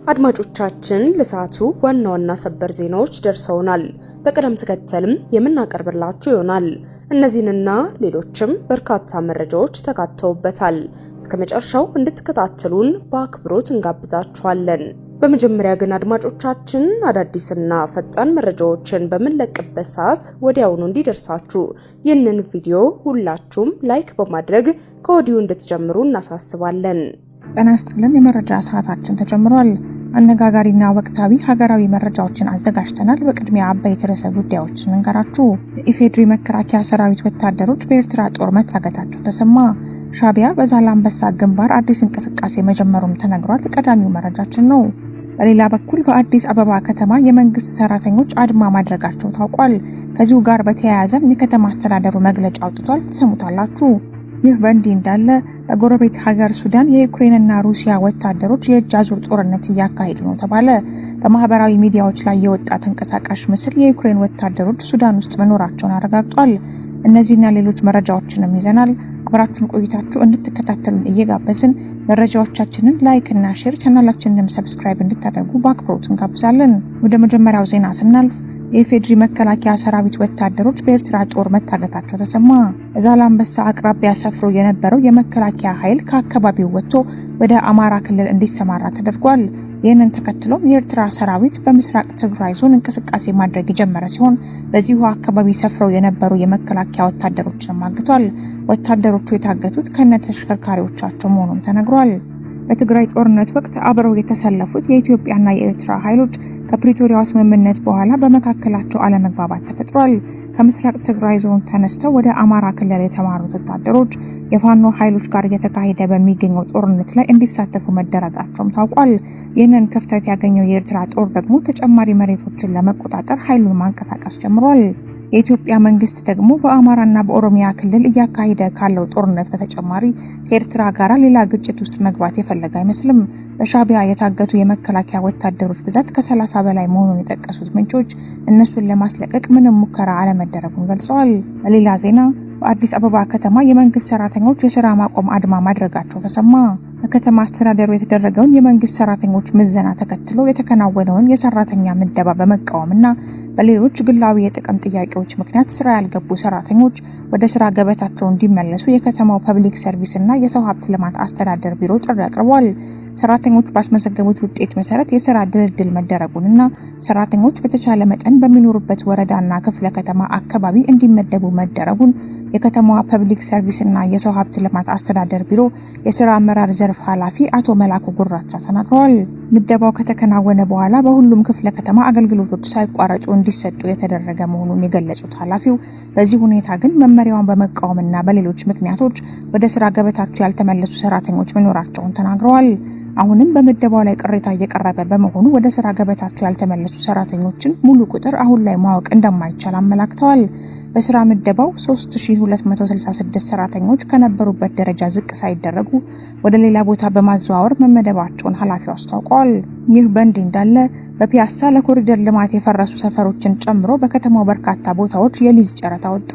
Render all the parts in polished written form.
አድማጮቻችን፣ ለሰዓቱ ዋና ዋና ሰበር ዜናዎች ደርሰውናል። በቅደም ተከተልም የምናቀርብላችሁ ይሆናል። እነዚህንና ሌሎችም በርካታ መረጃዎች ተካተውበታል። እስከ መጨረሻው እንድትከታተሉን በአክብሮት እንጋብዛችኋለን። በመጀመሪያ ግን አድማጮቻችን፣ አዳዲስና ፈጣን መረጃዎችን በምንለቅበት ሰዓት ወዲያውኑ እንዲደርሳችሁ ይህንን ቪዲዮ ሁላችሁም like በማድረግ ከወዲሁ እንድትጀምሩ እናሳስባለን። ጤና ይስጥልን። የመረጃ ሰዓታችን ተጀምሯል። አነጋጋሪና ወቅታዊ ሀገራዊ መረጃዎችን አዘጋጅተናል። በቅድሚያ አበይት ርዕሰ ጉዳዮችን እንገራችሁ። የኢፌዴሪ መከላከያ ሰራዊት ወታደሮች በኤርትራ ጦር መታገታቸው ተሰማ። ሻቢያ በዛላምበሳ ግንባር አዲስ እንቅስቃሴ መጀመሩም ተነግሯል። ቀዳሚው መረጃችን ነው። በሌላ በኩል በአዲስ አበባ ከተማ የመንግስት ሰራተኞች አድማ ማድረጋቸው ታውቋል። ከዚሁ ጋር በተያያዘም የከተማ አስተዳደሩ መግለጫ አውጥቷል። ትሰሙታላችሁ። ይህ በእንዲህ እንዳለ በጎረቤት ሀገር ሱዳን የዩክሬንና ሩሲያ ወታደሮች የእጅ አዙር ጦርነት እያካሄዱ ነው ተባለ። በማህበራዊ ሚዲያዎች ላይ የወጣ ተንቀሳቃሽ ምስል የዩክሬን ወታደሮች ሱዳን ውስጥ መኖራቸውን አረጋግጧል። እነዚህና ሌሎች መረጃዎችንም ይዘናል። አብራችሁን ቆይታችሁ እንድትከታተሉን እየጋበዝን መረጃዎቻችንን like እና share፣ ቻናላችንንም subscribe እንድታደርጉ በአክብሮት እንጋብዛለን። ወደ መጀመሪያው ዜና ስናልፍ የኢፌዴሪ መከላከያ ሰራዊት ወታደሮች በኤርትራ ጦር መታገታቸው ተሰማ። በዛላምበሳ አቅራቢያ ሰፍሮ የነበረው የመከላከያ ኃይል ከአካባቢው ወጥቶ ወደ አማራ ክልል እንዲሰማራ ተደርጓል። ይህንን ተከትሎም የኤርትራ ሰራዊት በምስራቅ ትግራይ ዞን እንቅስቃሴ ማድረግ የጀመረ ሲሆን በዚሁ አካባቢ ሰፍረው የነበሩ የመከላከያ ወታደሮችንም አግቷል። ወታደሮቹ የታገቱት ከነ ተሽከርካሪዎቻቸው መሆኑም ተነግሯል። በትግራይ ጦርነት ወቅት አብረው የተሰለፉት የኢትዮጵያና የኤርትራ ኃይሎች ከፕሪቶሪያው ስምምነት በኋላ በመካከላቸው አለመግባባት ተፈጥሯል። ከምስራቅ ትግራይ ዞን ተነስተው ወደ አማራ ክልል የተማሩት ወታደሮች የፋኖ ኃይሎች ጋር እየተካሄደ በሚገኘው ጦርነት ላይ እንዲሳተፉ መደረጋቸውም ታውቋል። ይህንን ክፍተት ያገኘው የኤርትራ ጦር ደግሞ ተጨማሪ መሬቶችን ለመቆጣጠር ኃይሉን ማንቀሳቀስ ጀምሯል። የኢትዮጵያ መንግስት ደግሞ በአማራና በኦሮሚያ ክልል እያካሄደ ካለው ጦርነት በተጨማሪ ከኤርትራ ጋር ሌላ ግጭት ውስጥ መግባት የፈለገ አይመስልም። በሻቢያ የታገቱ የመከላከያ ወታደሮች ብዛት ከ30 በላይ መሆኑን የጠቀሱት ምንጮች እነሱን ለማስለቀቅ ምንም ሙከራ አለመደረጉን ገልጸዋል። በሌላ ዜና በአዲስ አበባ ከተማ የመንግስት ሰራተኞች የስራ ማቆም አድማ ማድረጋቸው ተሰማ። በከተማ አስተዳደሩ የተደረገውን የመንግስት ሰራተኞች ምዘና ተከትሎ የተከናወነውን የሰራተኛ ምደባ በመቃወምና በሌሎች ግላዊ የጥቅም ጥያቄዎች ምክንያት ስራ ያልገቡ ሰራተኞች ወደ ስራ ገበታቸው እንዲመለሱ የከተማው ፐብሊክ ሰርቪስ እና የሰው ሀብት ልማት አስተዳደር ቢሮ ጥሪ አቅርቧል። ሰራተኞች ባስመዘገቡት ውጤት መሰረት የስራ ድልድል መደረጉንና ሰራተኞች በተቻለ መጠን በሚኖሩበት ወረዳና ክፍለ ከተማ አካባቢ እንዲመደቡ መደረጉን የከተማዋ ፐብሊክ ሰርቪስ እና የሰው ሀብት ልማት አስተዳደር ቢሮ የስራ አመራር ዘርፍ ኃላፊ አቶ መላኩ ጉራቻ ተናግረዋል። ምደባው ከተከናወነ በኋላ በሁሉም ክፍለ ከተማ አገልግሎቶች ሳይቋረጡ እንዲሰጡ የተደረገ መሆኑን የገለጹት ኃላፊው በዚህ ሁኔታ ግን መመሪያውን በመቃወምና በሌሎች ምክንያቶች ወደ ስራ ገበታቸው ያልተመለሱ ሰራተኞች መኖራቸውን ተናግረዋል። አሁንም በምደባው ላይ ቅሬታ እየቀረበ በመሆኑ ወደ ስራ ገበታቸው ያልተመለሱ ሰራተኞችን ሙሉ ቁጥር አሁን ላይ ማወቅ እንደማይቻል አመላክተዋል። በስራ ምደባው 3266 ሰራተኞች ከነበሩበት ደረጃ ዝቅ ሳይደረጉ ወደ ሌላ ቦታ በማዘዋወር መመደባቸውን ኃላፊው አስታውቀዋል። ይህ በእንዲህ እንዳለ በፒያሳ ለኮሪደር ልማት የፈረሱ ሰፈሮችን ጨምሮ በከተማው በርካታ ቦታዎች የሊዝ ጨረታ ወጣ።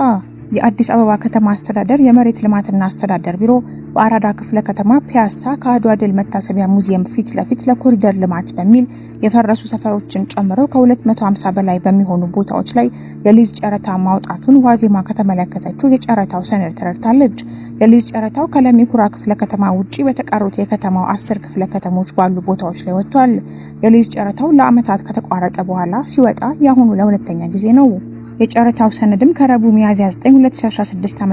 የአዲስ አበባ ከተማ አስተዳደር የመሬት ልማትና አስተዳደር ቢሮ በአራዳ ክፍለ ከተማ ፒያሳ ከአድዋ ድል መታሰቢያ ሙዚየም ፊት ለፊት ለኮሪደር ልማት በሚል የፈረሱ ሰፈሮችን ጨምሮ ከ250 በላይ በሚሆኑ ቦታዎች ላይ የሊዝ ጨረታ ማውጣቱን ዋዜማ ከተመለከተችው የጨረታው ሰነድ ተረድታለች። የሊዝ ጨረታው ከለሚ ኩራ ክፍለ ከተማ ውጪ በተቀሩት የከተማው 10 ክፍለ ከተሞች ባሉ ቦታዎች ላይ ወጥቷል። የሊዝ ጨረታው ለዓመታት ከተቋረጠ በኋላ ሲወጣ የአሁኑ ለሁለተኛ ጊዜ ነው። የጨረታው ሰነድም ከረቡዕ ሚያዝያ 9 2016 ዓ.ም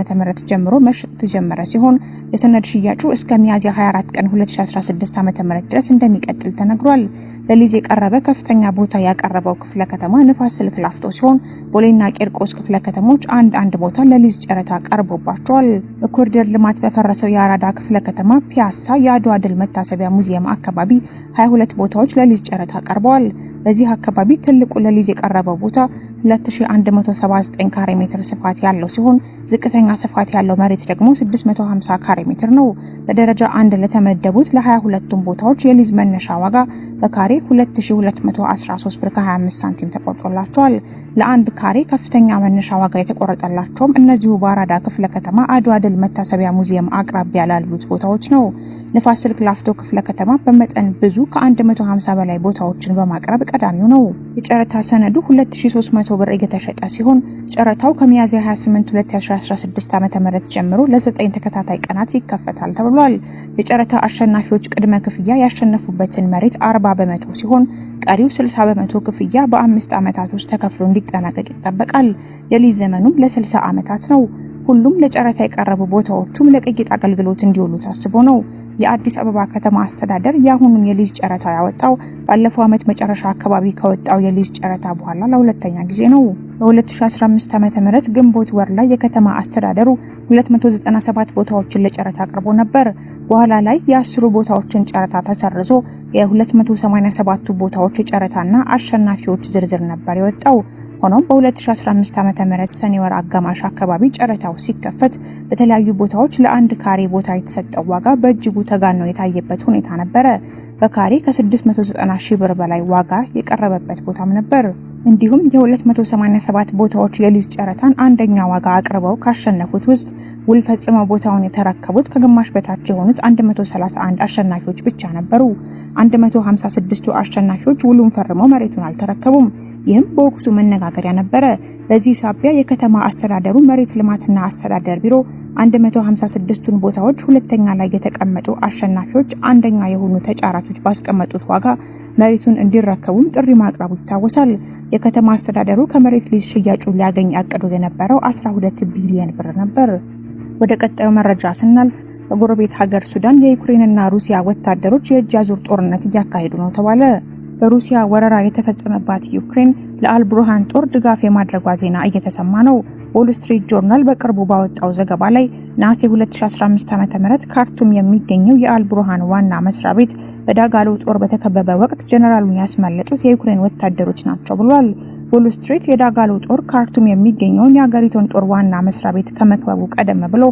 ጀምሮ መሸጥ የተጀመረ ሲሆን የሰነድ ሽያጩ እስከ ሚያዝያ 24 ቀን 2016 ዓ.ም ድረስ እንደሚቀጥል ተነግሯል። ለሊዝ የቀረበ ከፍተኛ ቦታ ያቀረበው ክፍለ ከተማ ንፋስ ስልክ ላፍቶ ሲሆን ቦሌና ቂርቆስ ክፍለ ከተሞች አንድ አንድ ቦታ ለሊዝ ጨረታ ቀርቦባቸዋል። በኮሪደር ልማት በፈረሰው የአራዳ ክፍለ ከተማ ፒያሳ የአድዋ ድል መታሰቢያ ሙዚየም አካባቢ 22 ቦታዎች ለሊዝ ጨረታ ቀርበዋል። በዚህ አካባቢ ትልቁ ለሊዝ የቀረበው ቦታ 179 ካሬ ሜትር ስፋት ያለው ሲሆን ዝቅተኛ ስፋት ያለው መሬት ደግሞ 650 ካሬ ሜትር ነው። በደረጃ አንድ ለተመደቡት ለ22ቱም ቦታዎች የሊዝ መነሻ ዋጋ በካሬ 2213 ብር ከ25 ሳንቲም ተቆርጦላቸዋል። ለአንድ ካሬ ከፍተኛ መነሻ ዋጋ የተቆረጠላቸውም እነዚሁ በአራዳ ክፍለ ከተማ አድዋ ድል መታሰቢያ ሙዚየም አቅራቢያ ላሉት ቦታዎች ነው። ንፋስ ስልክ ላፍቶ ክፍለ ከተማ በመጠን ብዙ ከ150 በላይ ቦታዎችን በማቅረብ ቀዳሚው ነው። የጨረታ ሰነዱ 2300 ብር እየተሸጠ ሲሆን ጨረታው ከሚያዝያ 28 2016 ዓ.ም ጀምሮ ለ9 ተከታታይ ቀናት ይከፈታል ተብሏል። የጨረታ አሸናፊዎች ቅድመ ክፍያ ያሸነፉበትን መሬት 40% ሲሆን ቀሪው 60% ክፍያ በ5 ዓመታት ውስጥ ተከፍሎ እንዲጠናቀቅ ይጠበቃል። የሊዝ ዘመኑም ለ60 ዓመታት ነው። ሁሉም ለጨረታ የቀረቡ ቦታዎቹም ለቅይጥ አገልግሎት እንዲውሉ ታስቦ ነው። የአዲስ አበባ ከተማ አስተዳደር የአሁኑን የሊዝ ጨረታ ያወጣው ባለፈው ዓመት መጨረሻ አካባቢ ከወጣው የሊዝ ጨረታ በኋላ ለሁለተኛ ጊዜ ነው። በ2015 ዓ.ም ግንቦት ወር ላይ የከተማ አስተዳደሩ 297 ቦታዎችን ለጨረታ አቅርቦ ነበር። በኋላ ላይ የ10 ቦታዎችን ጨረታ ተሰርዞ የ287ቱ ቦታዎች የጨረታና አሸናፊዎች ዝርዝር ነበር የወጣው። ሆኖም በ2015 ዓ.ም ሰኔ ወር አጋማሽ አካባቢ ጨረታው ሲከፈት በተለያዩ ቦታዎች ለአንድ ካሬ ቦታ የተሰጠው ዋጋ በእጅጉ ተጋኖ የታየበት ሁኔታ ነበረ። በካሬ ከ690 ሺህ ብር በላይ ዋጋ የቀረበበት ቦታም ነበር። እንዲሁም የ287 ቦታዎች የሊዝ ጨረታን አንደኛ ዋጋ አቅርበው ካሸነፉት ውስጥ ውል ፈጽመው ቦታውን የተረከቡት ከግማሽ በታች የሆኑት 131 አሸናፊዎች ብቻ ነበሩ። 156ቱ አሸናፊዎች ውሉን ፈርመው መሬቱን አልተረከቡም። ይህም በወቅቱ መነጋገሪያ ነበረ። በዚህ ሳቢያ የከተማ አስተዳደሩ መሬት ልማትና አስተዳደር ቢሮ 156ቱን ቦታዎች ሁለተኛ ላይ የተቀመጡ አሸናፊዎች አንደኛ የሆኑ ተጫራቾች ባስቀመጡት ዋጋ መሬቱን እንዲረከቡም ጥሪ ማቅረቡ ይታወሳል። የከተማ አስተዳደሩ ከመሬት ሊዝ ሽያጩ ሊያገኝ አቅዶ የነበረው 12 ቢሊዮን ብር ነበር። ወደ ቀጣዩ መረጃ ስናልፍ በጎረቤት ሀገር ሱዳን የዩክሬንና ሩሲያ ወታደሮች የእጅ አዙር ጦርነት እያካሄዱ ነው ተባለ። በሩሲያ ወረራ የተፈጸመባት ዩክሬን ለአልቡርሃን ጦር ድጋፍ የማድረጓ ዜና እየተሰማ ነው። ዎል ስትሪት ጆርናል በቅርቡ ባወጣው ዘገባ ላይ ነሐሴ 2015 ዓ.ም ካርቱም የሚገኘው የአልቡርሃን ዋና መስሪያ ቤት በዳጋሎ ጦር በተከበበ ወቅት ጀነራሉን ያስመለጡት የዩክሬን ወታደሮች ናቸው ብሏል። ዎል ስትሪት የዳጋሎ ጦር ካርቱም የሚገኘውን የአገሪቱን ጦር ዋና መስሪያ ቤት ከመክበቡ ቀደም ብሎ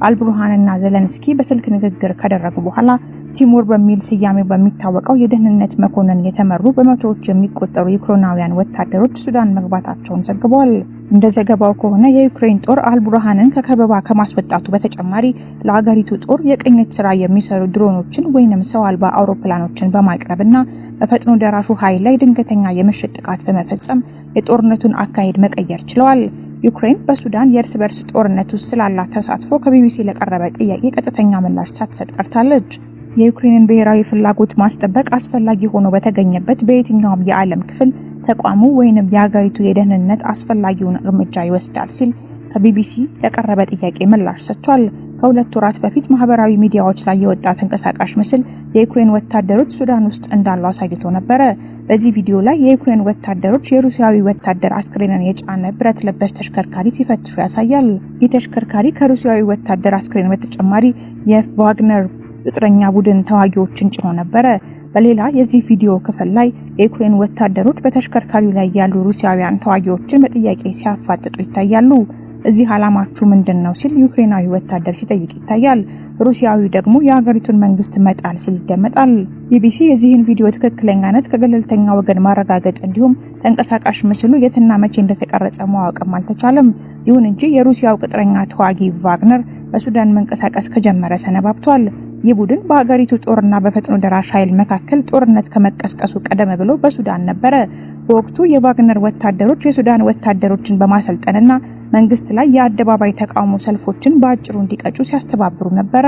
አልቡርሃንና ዘለንስኪ በስልክ ንግግር ካደረጉ በኋላ ቲሙር በሚል ስያሜ በሚታወቀው የደህንነት መኮንን የተመሩ በመቶዎች የሚቆጠሩ ዩክሬናውያን ወታደሮች ሱዳን መግባታቸውን ዘግቧል። እንደ ዘገባው ከሆነ የዩክሬን ጦር አልቡርሃንን ከከበባ ከማስወጣቱ በተጨማሪ ለአገሪቱ ጦር የቅኝት ስራ የሚሰሩ ድሮኖችን ወይንም ሰው አልባ አውሮፕላኖችን በማቅረብና በፈጥኖ ደራሹ ኃይል ላይ ድንገተኛ የምሽት ጥቃት በመፈጸም የጦርነቱን አካሄድ መቀየር ችለዋል። ዩክሬን በሱዳን የእርስ በርስ ጦርነት ውስጥ ስላላት ተሳትፎ ከቢቢሲ ለቀረበ ጥያቄ ቀጥተኛ ምላሽ ሳትሰጥ ቀርታለች። የዩክሬንን ብሔራዊ ፍላጎት ማስጠበቅ አስፈላጊ ሆኖ በተገኘበት በየትኛውም የዓለም ክፍል ተቋሙ ወይንም የሀገሪቱ የደህንነት አስፈላጊውን እርምጃ ይወስዳል ሲል ከቢቢሲ ለቀረበ ጥያቄ ምላሽ ሰጥቷል። ከ2 ወራት በፊት ማህበራዊ ሚዲያዎች ላይ የወጣ ተንቀሳቃሽ ምስል የዩክሬን ወታደሮች ሱዳን ውስጥ እንዳሉ አሳይቶ ነበረ። በዚህ ቪዲዮ ላይ የዩክሬን ወታደሮች የሩሲያዊ ወታደር አስክሬንን የጫነ ብረት ለበስ ተሽከርካሪ ሲፈትሹ ያሳያል። ይህ ተሽከርካሪ ከሩሲያዊ ወታደር አስክሬን በተጨማሪ የቫግነር ቅጥረኛ ቡድን ተዋጊዎችን ጭኖ ነበረ። በሌላ የዚህ ቪዲዮ ክፍል ላይ የዩክሬን ወታደሮች በተሽከርካሪው ላይ ያሉ ሩሲያውያን ተዋጊዎችን በጥያቄ ሲያፋጥጡ ይታያሉ። እዚህ ዓላማችሁ ምንድን ነው ሲል ዩክሬናዊ ወታደር ሲጠይቅ ይታያል። ሩሲያዊ ደግሞ የሀገሪቱን መንግስት መጣል ሲል ይደመጣል። ቢቢሲ የዚህን ቪዲዮ ትክክለኛነት ከገለልተኛ ወገን ማረጋገጥ እንዲሁም ተንቀሳቃሽ ምስሉ የትና መቼ እንደተቀረጸ ማወቅም አልተቻለም። ይሁን እንጂ የሩሲያው ቅጥረኛ ተዋጊ ቫግነር በሱዳን መንቀሳቀስ ከጀመረ ሰነባብቷል። ይህ ቡድን በሀገሪቱ ጦርና በፈጥኖ ደራሽ ኃይል መካከል ጦርነት ከመቀስቀሱ ቀደም ብሎ በሱዳን ነበረ። በወቅቱ የቫግነር ወታደሮች የሱዳን ወታደሮችን በማሰልጠንና መንግስት ላይ የአደባባይ ተቃውሞ ሰልፎችን በአጭሩ እንዲቀጩ ሲያስተባብሩ ነበረ።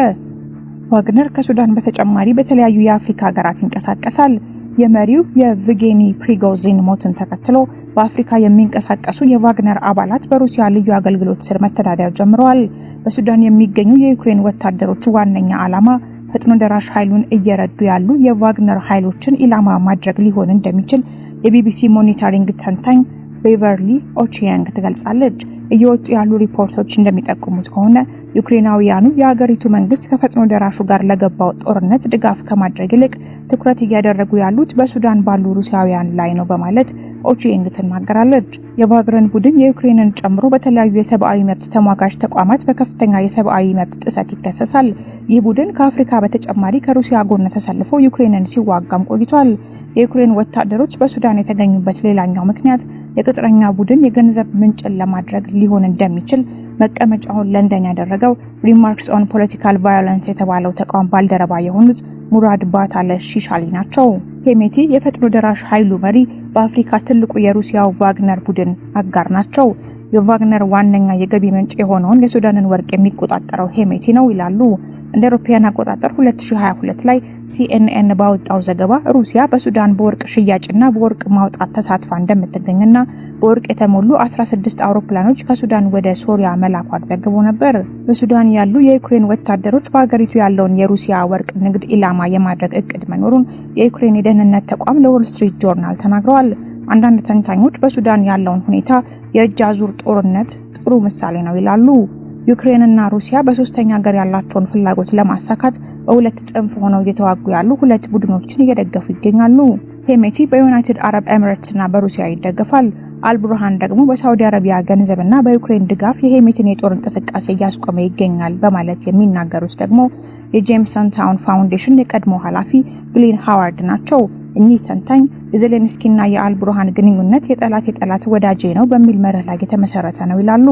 ቫግነር ከሱዳን በተጨማሪ በተለያዩ የአፍሪካ ሀገራት ይንቀሳቀሳል። የመሪው የቭጌኒ ፕሪጎዚን ሞትን ተከትሎ በአፍሪካ የሚንቀሳቀሱ የቫግነር አባላት በሩሲያ ልዩ አገልግሎት ስር መተዳደር ጀምረዋል። በሱዳን የሚገኙ የዩክሬን ወታደሮች ዋነኛ ዓላማ ፈጥኖ ደራሽ ኃይሉን እየረዱ ያሉ የቫግነር ኃይሎችን ኢላማ ማድረግ ሊሆን እንደሚችል የቢቢሲ ሞኒተሪንግ ተንታኝ ቤቨርሊ ኦቺየንግ ትገልጻለች። እየወጡ ያሉ ሪፖርቶች እንደሚጠቁሙት ከሆነ ዩክሬናውያኑ የሀገሪቱ መንግስት ከፈጥኖ ደራሹ ጋር ለገባው ጦርነት ድጋፍ ከማድረግ ይልቅ ትኩረት እያደረጉ ያሉት በሱዳን ባሉ ሩሲያውያን ላይ ነው በማለት ኦቺንግ ትናገራለች። የቫግነር ቡድን የዩክሬንን ጨምሮ በተለያዩ የሰብአዊ መብት ተሟጋች ተቋማት በከፍተኛ የሰብአዊ መብት ጥሰት ይከሰሳል። ይህ ቡድን ከአፍሪካ በተጨማሪ ከሩሲያ ጎን ተሰልፎ ዩክሬንን ሲዋጋም ቆይቷል። የዩክሬን ወታደሮች በሱዳን የተገኙበት ሌላኛው ምክንያት የቅጥረኛ ቡድን የገንዘብ ምንጭን ለማድረግ ሊሆን እንደሚችል መቀመጫውን ለንደን ያደረገው Remarks on Political Violence የተባለው ተቋም ባልደረባ የሆኑት ሙራድ ባታለ ሺሻሊ ናቸው። ሄሜቲ የፈጥኖ ደራሽ ኃይሉ መሪ በአፍሪካ ትልቁ የሩሲያው ቫግነር ቡድን አጋር ናቸው። የቫግነር ዋነኛ የገቢ ምንጭ የሆነውን የሱዳንን ወርቅ የሚቆጣጠረው ሄሜቲ ነው ይላሉ። እንደ አውሮፓውያን አቆጣጠር 2022 ላይ ሲኤንኤን ባወጣው ዘገባ ሩሲያ በሱዳን በወርቅ ሽያጭና በወርቅ ማውጣት ተሳትፋ እንደምትገኝና በወርቅ የተሞሉ 16 አውሮፕላኖች ከሱዳን ወደ ሶሪያ መላኳን ዘግቦ ነበር። በሱዳን ያሉ የዩክሬን ወታደሮች በሀገሪቱ ያለውን የሩሲያ ወርቅ ንግድ ኢላማ የማድረግ እቅድ መኖሩን የዩክሬን የደህንነት ተቋም ለዎል ስትሪት ጆርናል ተናግረዋል። አንዳንድ ተንታኞች በሱዳን ያለውን ሁኔታ የእጅ አዙር ጦርነት ጥሩ ምሳሌ ነው ይላሉ። ዩክሬንና ሩሲያ በሶስተኛ ሀገር ያላቸውን ፍላጎት ለማሳካት በሁለት ጽንፍ ሆነው እየተዋጉ ያሉ ሁለት ቡድኖችን እየደገፉ ይገኛሉ። ሄሜቲ በዩናይትድ አረብ ኤሚሬትስ እና በሩሲያ ይደገፋል። አልቡርሃን ደግሞ በሳውዲ አረቢያ ገንዘብና በዩክሬን ድጋፍ የሄሜቲን የጦር እንቅስቃሴ እያስቆመ ይገኛል በማለት የሚናገሩት ደግሞ የጄምሰን ታውን ፋውንዴሽን የቀድሞ ኃላፊ ግሊን ሃዋርድ ናቸው። እኚህ ተንታኝ የዜሌንስኪና የአልቡርሃን ግንኙነት የጠላት የጠላት ወዳጄ ነው በሚል መርህ ላይ የተመሰረተ ነው ይላሉ።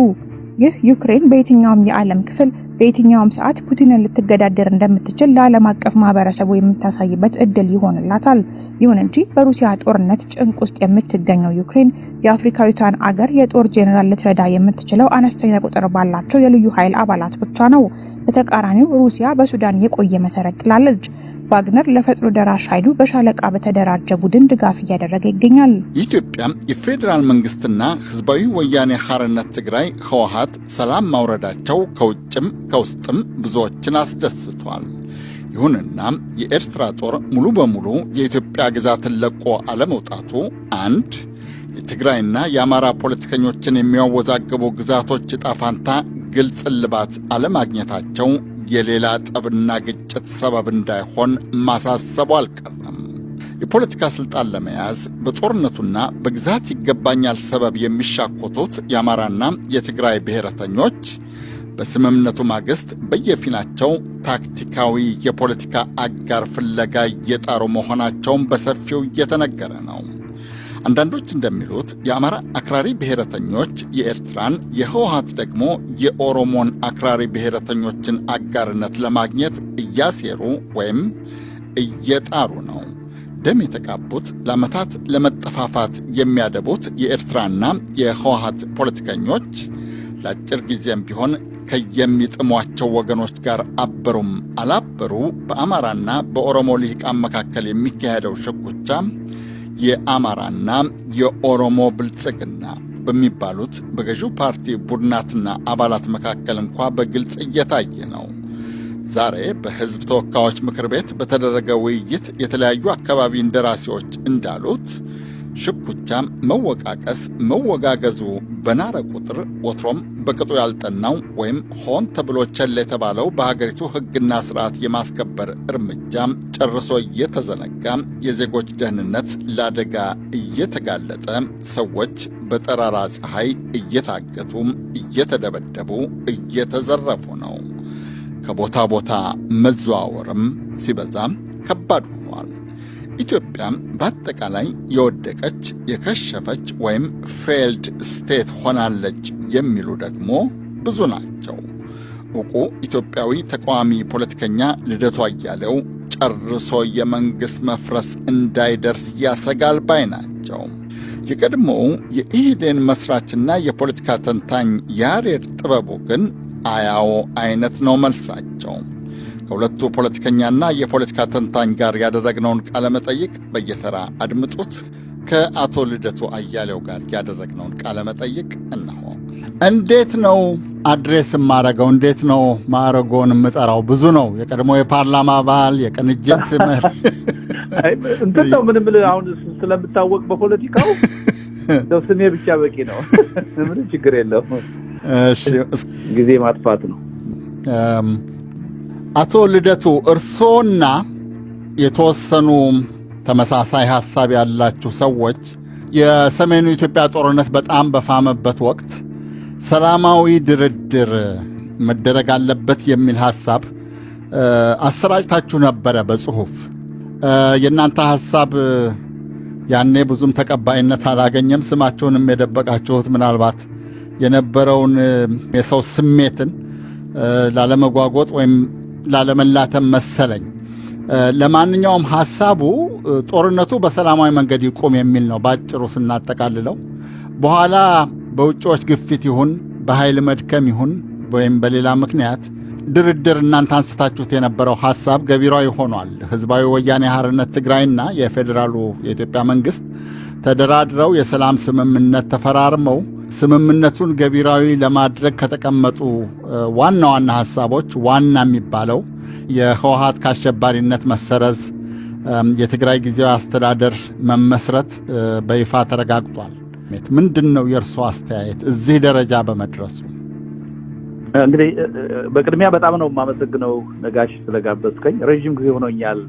ይህ ዩክሬን በየትኛውም የዓለም ክፍል በየትኛውም ሰዓት ፑቲንን ልትገዳደር እንደምትችል ለዓለም አቀፍ ማህበረሰቡ የምታሳይበት እድል ይሆንላታል። ይሁን እንጂ በሩሲያ ጦርነት ጭንቅ ውስጥ የምትገኘው ዩክሬን የአፍሪካዊቷን አገር የጦር ጄኔራል ልትረዳ የምትችለው አነስተኛ ቁጥር ባላቸው የልዩ ኃይል አባላት ብቻ ነው። በተቃራኒው ሩሲያ በሱዳን የቆየ መሰረት ጥላለች። ቫግነር ለፈጥኖ ደራሽ ኃይሉ በሻለቃ በተደራጀ ቡድን ድጋፍ እያደረገ ይገኛል። የኢትዮጵያ የፌዴራል መንግስትና ህዝባዊ ወያኔ ሐርነት ትግራይ ህወሓት ሰላም ማውረዳቸው ከውጭም ከውስጥም ብዙዎችን አስደስቷል። ይሁንና የኤርትራ ጦር ሙሉ በሙሉ የኢትዮጵያ ግዛትን ለቆ አለመውጣቱ አንድ፣ የትግራይና የአማራ ፖለቲከኞችን የሚያወዛግቡ ግዛቶች ዕጣ ፋንታ ግልጽ እልባት አለማግኘታቸው የሌላ ጠብና ግጭት ሰበብ እንዳይሆን ማሳሰቡ አልቀረም። የፖለቲካ ስልጣን ለመያዝ በጦርነቱና በግዛት ይገባኛል ሰበብ የሚሻኮቱት የአማራና የትግራይ ብሔረተኞች በስምምነቱ ማግስት በየፊናቸው ታክቲካዊ የፖለቲካ አጋር ፍለጋ እየጣሩ መሆናቸውን በሰፊው እየተነገረ ነው። አንዳንዶች እንደሚሉት የአማራ አክራሪ ብሔረተኞች የኤርትራን፣ የህወሓት ደግሞ የኦሮሞን አክራሪ ብሔረተኞችን አጋርነት ለማግኘት እያሴሩ ወይም እየጣሩ ነው። ደም የተቃቡት ለዓመታት ለመጠፋፋት የሚያደቡት የኤርትራና የህወሓት ፖለቲከኞች ለአጭር ጊዜም ቢሆን ከየሚጥሟቸው ወገኖች ጋር አበሩም አላበሩ በአማራና በኦሮሞ ልሂቃን መካከል የሚካሄደው ሽኩቻ የአማራና የኦሮሞ ብልጽግና በሚባሉት በገዢው ፓርቲ ቡድናትና አባላት መካከል እንኳ በግልጽ እየታየ ነው። ዛሬ በሕዝብ ተወካዮች ምክር ቤት በተደረገ ውይይት የተለያዩ አካባቢ እንደራሴዎች እንዳሉት ሽኩቻ፣ መወቃቀስ፣ መወጋገዙ በናረ ቁጥር ወትሮም በቅጡ ያልጠናው ወይም ሆን ተብሎ ቸል የተባለው በሀገሪቱ ሕግና ስርዓት የማስከበር እርምጃ ጨርሶ እየተዘነጋ የዜጎች ደህንነት ለአደጋ እየተጋለጠ ሰዎች በጠራራ ፀሐይ እየታገቱ፣ እየተደበደቡ፣ እየተዘረፉ ነው። ከቦታ ቦታ መዘዋወርም ሲበዛ ከባድ ሆኗል። ኢትዮጵያ በአጠቃላይ የወደቀች የከሸፈች ወይም failed state ሆናለች የሚሉ ደግሞ ብዙ ናቸው። ዕውቁ ኢትዮጵያዊ ተቃዋሚ ፖለቲከኛ ልደቱ አያሌው ጨርሶ የመንግሥት መፍረስ እንዳይደርስ ያሰጋል ባይ ናቸው። የቀድሞው የኢህዴን መስራችና የፖለቲካ ተንታኝ ያሬድ ጥበቡ ግን አያዎ አይነት ነው መልሳቸው። ከሁለቱ ፖለቲከኛና የፖለቲካ ተንታኝ ጋር ያደረግነውን ቃለ መጠይቅ በየተራ አድምጡት። ከአቶ ልደቱ አያሌው ጋር ያደረግነውን ቃለ መጠይቅ እነሆ። እንዴት ነው address የማረገው? እንዴት ነው ማዕረጎን የምጠራው? ብዙ ነው። የቀድሞ የፓርላማ አባል፣ የቅንጅት መሪ እንትን ነው። ምንም አሁን ስለምታወቅ በፖለቲካው ስሜ ብቻ በቂ ነው። ምንም ችግር የለውም። ጊዜ ማጥፋት ነው። አቶ ልደቱ እርሶና የተወሰኑ ተመሳሳይ ሐሳብ ያላችሁ ሰዎች የሰሜኑ ኢትዮጵያ ጦርነት በጣም በፋመበት ወቅት ሰላማዊ ድርድር መደረግ አለበት የሚል ሐሳብ አሰራጭታችሁ ነበረ በጽሁፍ። የእናንተ ሐሳብ ያኔ ብዙም ተቀባይነት አላገኘም። ስማችሁንም የደበቃችሁት ምናልባት የነበረውን የሰው ስሜትን ላለመጓጎጥ ወይም ላለመላተም መሰለኝ። ለማንኛውም ሐሳቡ ጦርነቱ በሰላማዊ መንገድ ይቁም የሚል ነው ባጭሩ ስናጠቃልለው። በኋላ በውጭዎች ግፊት ይሁን በኃይል መድከም ይሁን ወይም በሌላ ምክንያት ድርድር እናንተ አንስታችሁት የነበረው ሐሳብ ገቢራዊ ሆኗል። ህዝባዊ ወያኔ ሓርነት ትግራይና የፌዴራሉ የኢትዮጵያ መንግስት ተደራድረው የሰላም ስምምነት ተፈራርመው ስምምነቱን ገቢራዊ ለማድረግ ከተቀመጡ ዋና ዋና ሐሳቦች ዋና የሚባለው የህወሓት ከአሸባሪነት መሰረዝ፣ የትግራይ ጊዜያዊ አስተዳደር መመስረት በይፋ ተረጋግጧል። ምንድን ነው የእርስዎ አስተያየት እዚህ ደረጃ በመድረሱ? እንግዲህ በቅድሚያ በጣም ነው የማመሰግነው ነጋሽ ስለጋበዝከኝ። ረዥም ጊዜ ሆኖኛል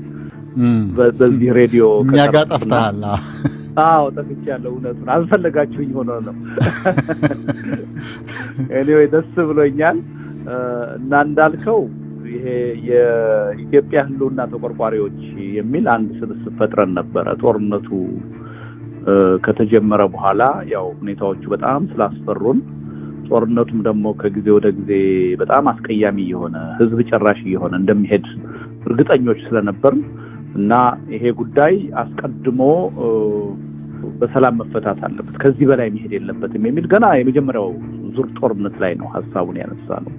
በዚህ ሬዲዮ እኛ ጋር ጠፍተሃል። አዎ ጠፍቻለሁ። እውነቱን አልፈለጋችሁኝ ሆኖ ነው። Anyway ደስ ብሎኛል እና እንዳልከው ይሄ የኢትዮጵያ ህልውና ተቆርቋሪዎች የሚል አንድ ስብስብ ፈጥረን ነበረ። ጦርነቱ ከተጀመረ በኋላ ያው ሁኔታዎቹ በጣም ስላስፈሩን፣ ጦርነቱም ደግሞ ከጊዜ ወደ ጊዜ በጣም አስቀያሚ እየሆነ፣ ህዝብ ጨራሽ እየሆነ እንደሚሄድ እርግጠኞች ስለነበርን እና ይሄ ጉዳይ አስቀድሞ በሰላም መፈታት አለበት፣ ከዚህ በላይ መሄድ የለበትም የሚል ገና የመጀመሪያው ዙር ጦርነት ላይ ነው ሀሳቡን ያነሳ ነው።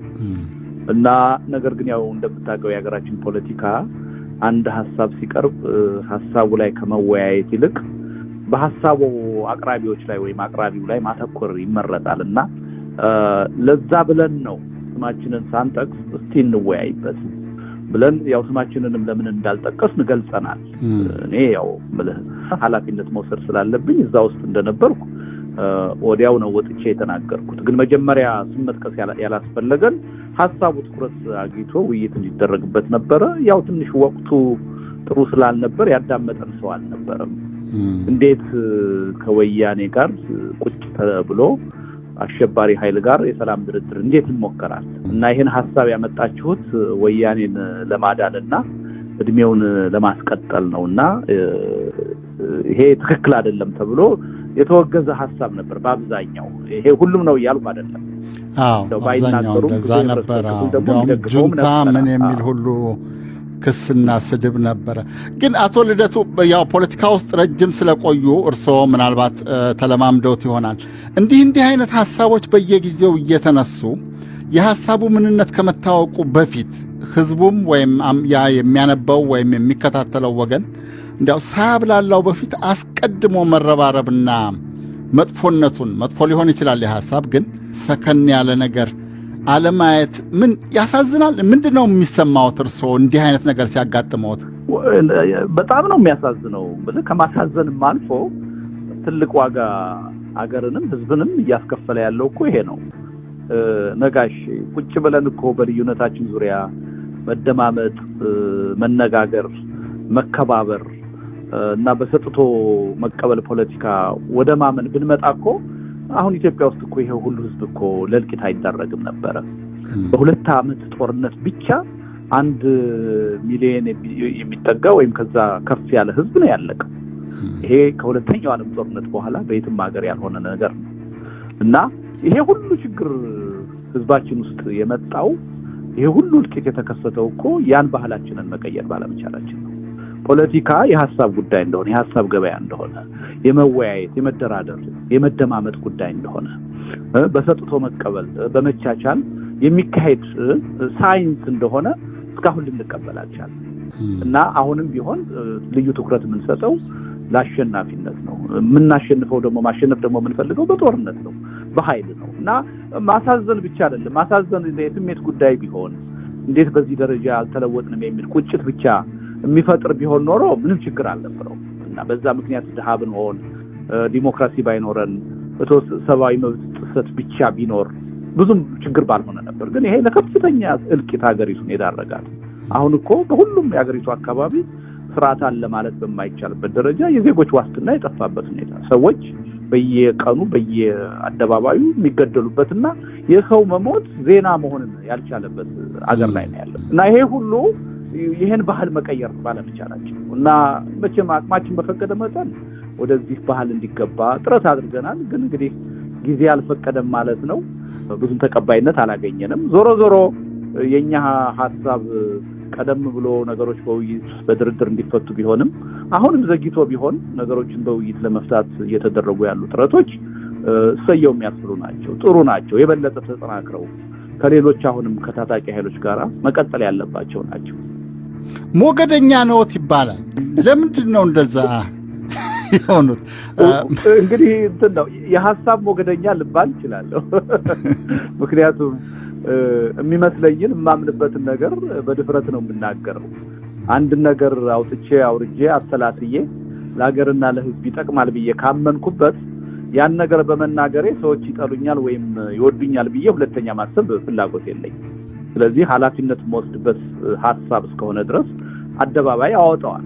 እና ነገር ግን ያው እንደምታውቀው የሀገራችን ፖለቲካ አንድ ሀሳብ ሲቀርብ ሀሳቡ ላይ ከመወያየት ይልቅ በሀሳቡ አቅራቢዎች ላይ ወይም አቅራቢው ላይ ማተኮር ይመረጣል። እና ለዛ ብለን ነው ስማችንን ሳንጠቅስ እስቲ እንወያይበት ብለን፣ ያው ስማችንንም ለምን እንዳልጠቀስን ገልጸናል። እኔ ያው ምልህ ኃላፊነት መውሰድ ስላለብኝ እዛ ውስጥ እንደነበርኩ ወዲያው ነው ወጥቼ የተናገርኩት። ግን መጀመሪያ ስም መጥቀስ ያላስፈለገን ሀሳቡ ትኩረት አግኝቶ ውይይት እንዲደረግበት ነበረ። ያው ትንሽ ወቅቱ ጥሩ ስላልነበር ያዳመጠን ሰው አልነበረም። እንዴት ከወያኔ ጋር ቁጭ ተብሎ አሸባሪ ኃይል ጋር የሰላም ድርድር እንዴት ይሞከራል? እና ይህን ሀሳብ ያመጣችሁት ወያኔን ለማዳን እና እድሜውን ለማስቀጠል ነው እና ይሄ ትክክል አይደለም ተብሎ የተወገዘ ሀሳብ ነበር በአብዛኛው። ይሄ ሁሉም ነው እያልኩ አይደለም። አዎ፣ አብዛኛው እንደዛ ነበረ። እንዲያውም ጁንታ ምን የሚል ሁሉ ክስና ስድብ ነበረ። ግን አቶ ልደቱ ያው ፖለቲካ ውስጥ ረጅም ስለቆዩ እርስዎ ምናልባት ተለማምደውት ይሆናል። እንዲህ እንዲህ አይነት ሀሳቦች በየጊዜው እየተነሱ የሀሳቡ ምንነት ከመታወቁ በፊት ህዝቡም ወይም ያ የሚያነበው ወይም የሚከታተለው ወገን እንዲያው ሳያብላላው በፊት አስቀድሞ መረባረብና መጥፎነቱን፣ መጥፎ ሊሆን ይችላል የሐሳብ፣ ግን ሰከን ያለ ነገር አለማየት ምን ያሳዝናል። ምንድን ነው የሚሰማዎት እርስዎ እንዲህ አይነት ነገር ሲያጋጥመዎት? በጣም ነው የሚያሳዝነው። ከማሳዘንም አልፎ ትልቅ ዋጋ አገርንም ህዝብንም እያስከፈለ ያለው እኮ ይሄ ነው። ነጋሽ፣ ቁጭ ብለን እኮ በልዩነታችን ዙሪያ መደማመጥ፣ መነጋገር፣ መከባበር እና በሰጥቶ መቀበል ፖለቲካ ወደ ማመን ብንመጣ እኮ አሁን ኢትዮጵያ ውስጥ እኮ ይሄ ሁሉ ህዝብ እኮ ለእልቂት አይዳረግም ነበረ። በ2 ዓመት ጦርነት ብቻ 1 ሚሊዮን የሚጠጋ ወይም ከዛ ከፍ ያለ ህዝብ ነው ያለቀው። ይሄ ከሁለተኛው ዓለም ጦርነት በኋላ በየትም ሀገር ያልሆነ ነገር ነው። እና ይሄ ሁሉ ችግር ህዝባችን ውስጥ የመጣው፣ ይሄ ሁሉ እልቂት የተከሰተው እኮ ያን ባህላችንን መቀየር ባለመቻላችን ነው። ፖለቲካ የሀሳብ ጉዳይ እንደሆነ፣ የሀሳብ ገበያ እንደሆነ፣ የመወያየት፣ የመደራደር፣ የመደማመጥ ጉዳይ እንደሆነ፣ በሰጥቶ መቀበል በመቻቻል የሚካሄድ ሳይንስ እንደሆነ እስካሁን ልንቀበል አልቻልንም። እና አሁንም ቢሆን ልዩ ትኩረት የምንሰጠው ለአሸናፊነት ነው። የምናሸንፈው ደግሞ፣ ማሸነፍ ደግሞ የምንፈልገው በጦርነት ነው፣ በኃይል ነው። እና ማሳዘን ብቻ አይደለም። ማሳዘን የስሜት ጉዳይ ቢሆን፣ እንዴት በዚህ ደረጃ አልተለወጥንም የሚል ቁጭት ብቻ የሚፈጥር ቢሆን ኖሮ ምንም ችግር አልነበረውም። እና በዛ ምክንያት ድሃ ብንሆን፣ ዲሞክራሲ ባይኖረን፣ ሰብአዊ መብት ጥሰት ብቻ ቢኖር ብዙም ችግር ባልሆነ ነበር። ግን ይሄ ለከፍተኛ እልቂት ሀገሪቱን የዳረጋት። አሁን እኮ በሁሉም የሀገሪቱ አካባቢ ስርዓት አለ ማለት በማይቻልበት ደረጃ የዜጎች ዋስትና የጠፋበት ሁኔታ፣ ሰዎች በየቀኑ በየአደባባዩ የሚገደሉበትና የሰው መሞት ዜና መሆን ያልቻለበት አገር ላይ ነው ያለው። እና ይሄ ሁሉ ይሄን ባህል መቀየር ባለመቻላችን እና መቼም አቅማችን በፈቀደ መጠን ወደዚህ ባህል እንዲገባ ጥረት አድርገናል። ግን እንግዲህ ጊዜ አልፈቀደም ማለት ነው። ብዙም ተቀባይነት አላገኘንም። ዞሮ ዞሮ የኛ ሀሳብ ቀደም ብሎ ነገሮች በውይይት በድርድር እንዲፈቱ ቢሆንም፣ አሁንም ዘግይቶ ቢሆን ነገሮችን በውይይት ለመፍታት እየተደረጉ ያሉ ጥረቶች እሰየው የሚያስብሉ ናቸው፣ ጥሩ ናቸው። የበለጠ ተጠናክረው ከሌሎች አሁንም ከታጣቂ ኃይሎች ጋር መቀጠል ያለባቸው ናቸው። ሞገደኛ ነዎት ይባላል። ለምንድን ነው እንደዛ የሆኑት? እንግዲህ እንትን ነው፣ የሀሳብ ሞገደኛ ልባል እችላለሁ። ምክንያቱም የሚመስለኝን የማምንበትን ነገር በድፍረት ነው የምናገረው። አንድ ነገር አውጥቼ አውርጄ አሰላስዬ ለሀገርና ለሕዝብ ይጠቅማል ብዬ ካመንኩበት ያን ነገር በመናገሬ ሰዎች ይጠሉኛል ወይም ይወዱኛል ብዬ ሁለተኛ ማሰብ ፍላጎት የለኝም። ስለዚህ ኃላፊነት የምወስድበት ሀሳብ እስከሆነ ድረስ አደባባይ አወጣዋል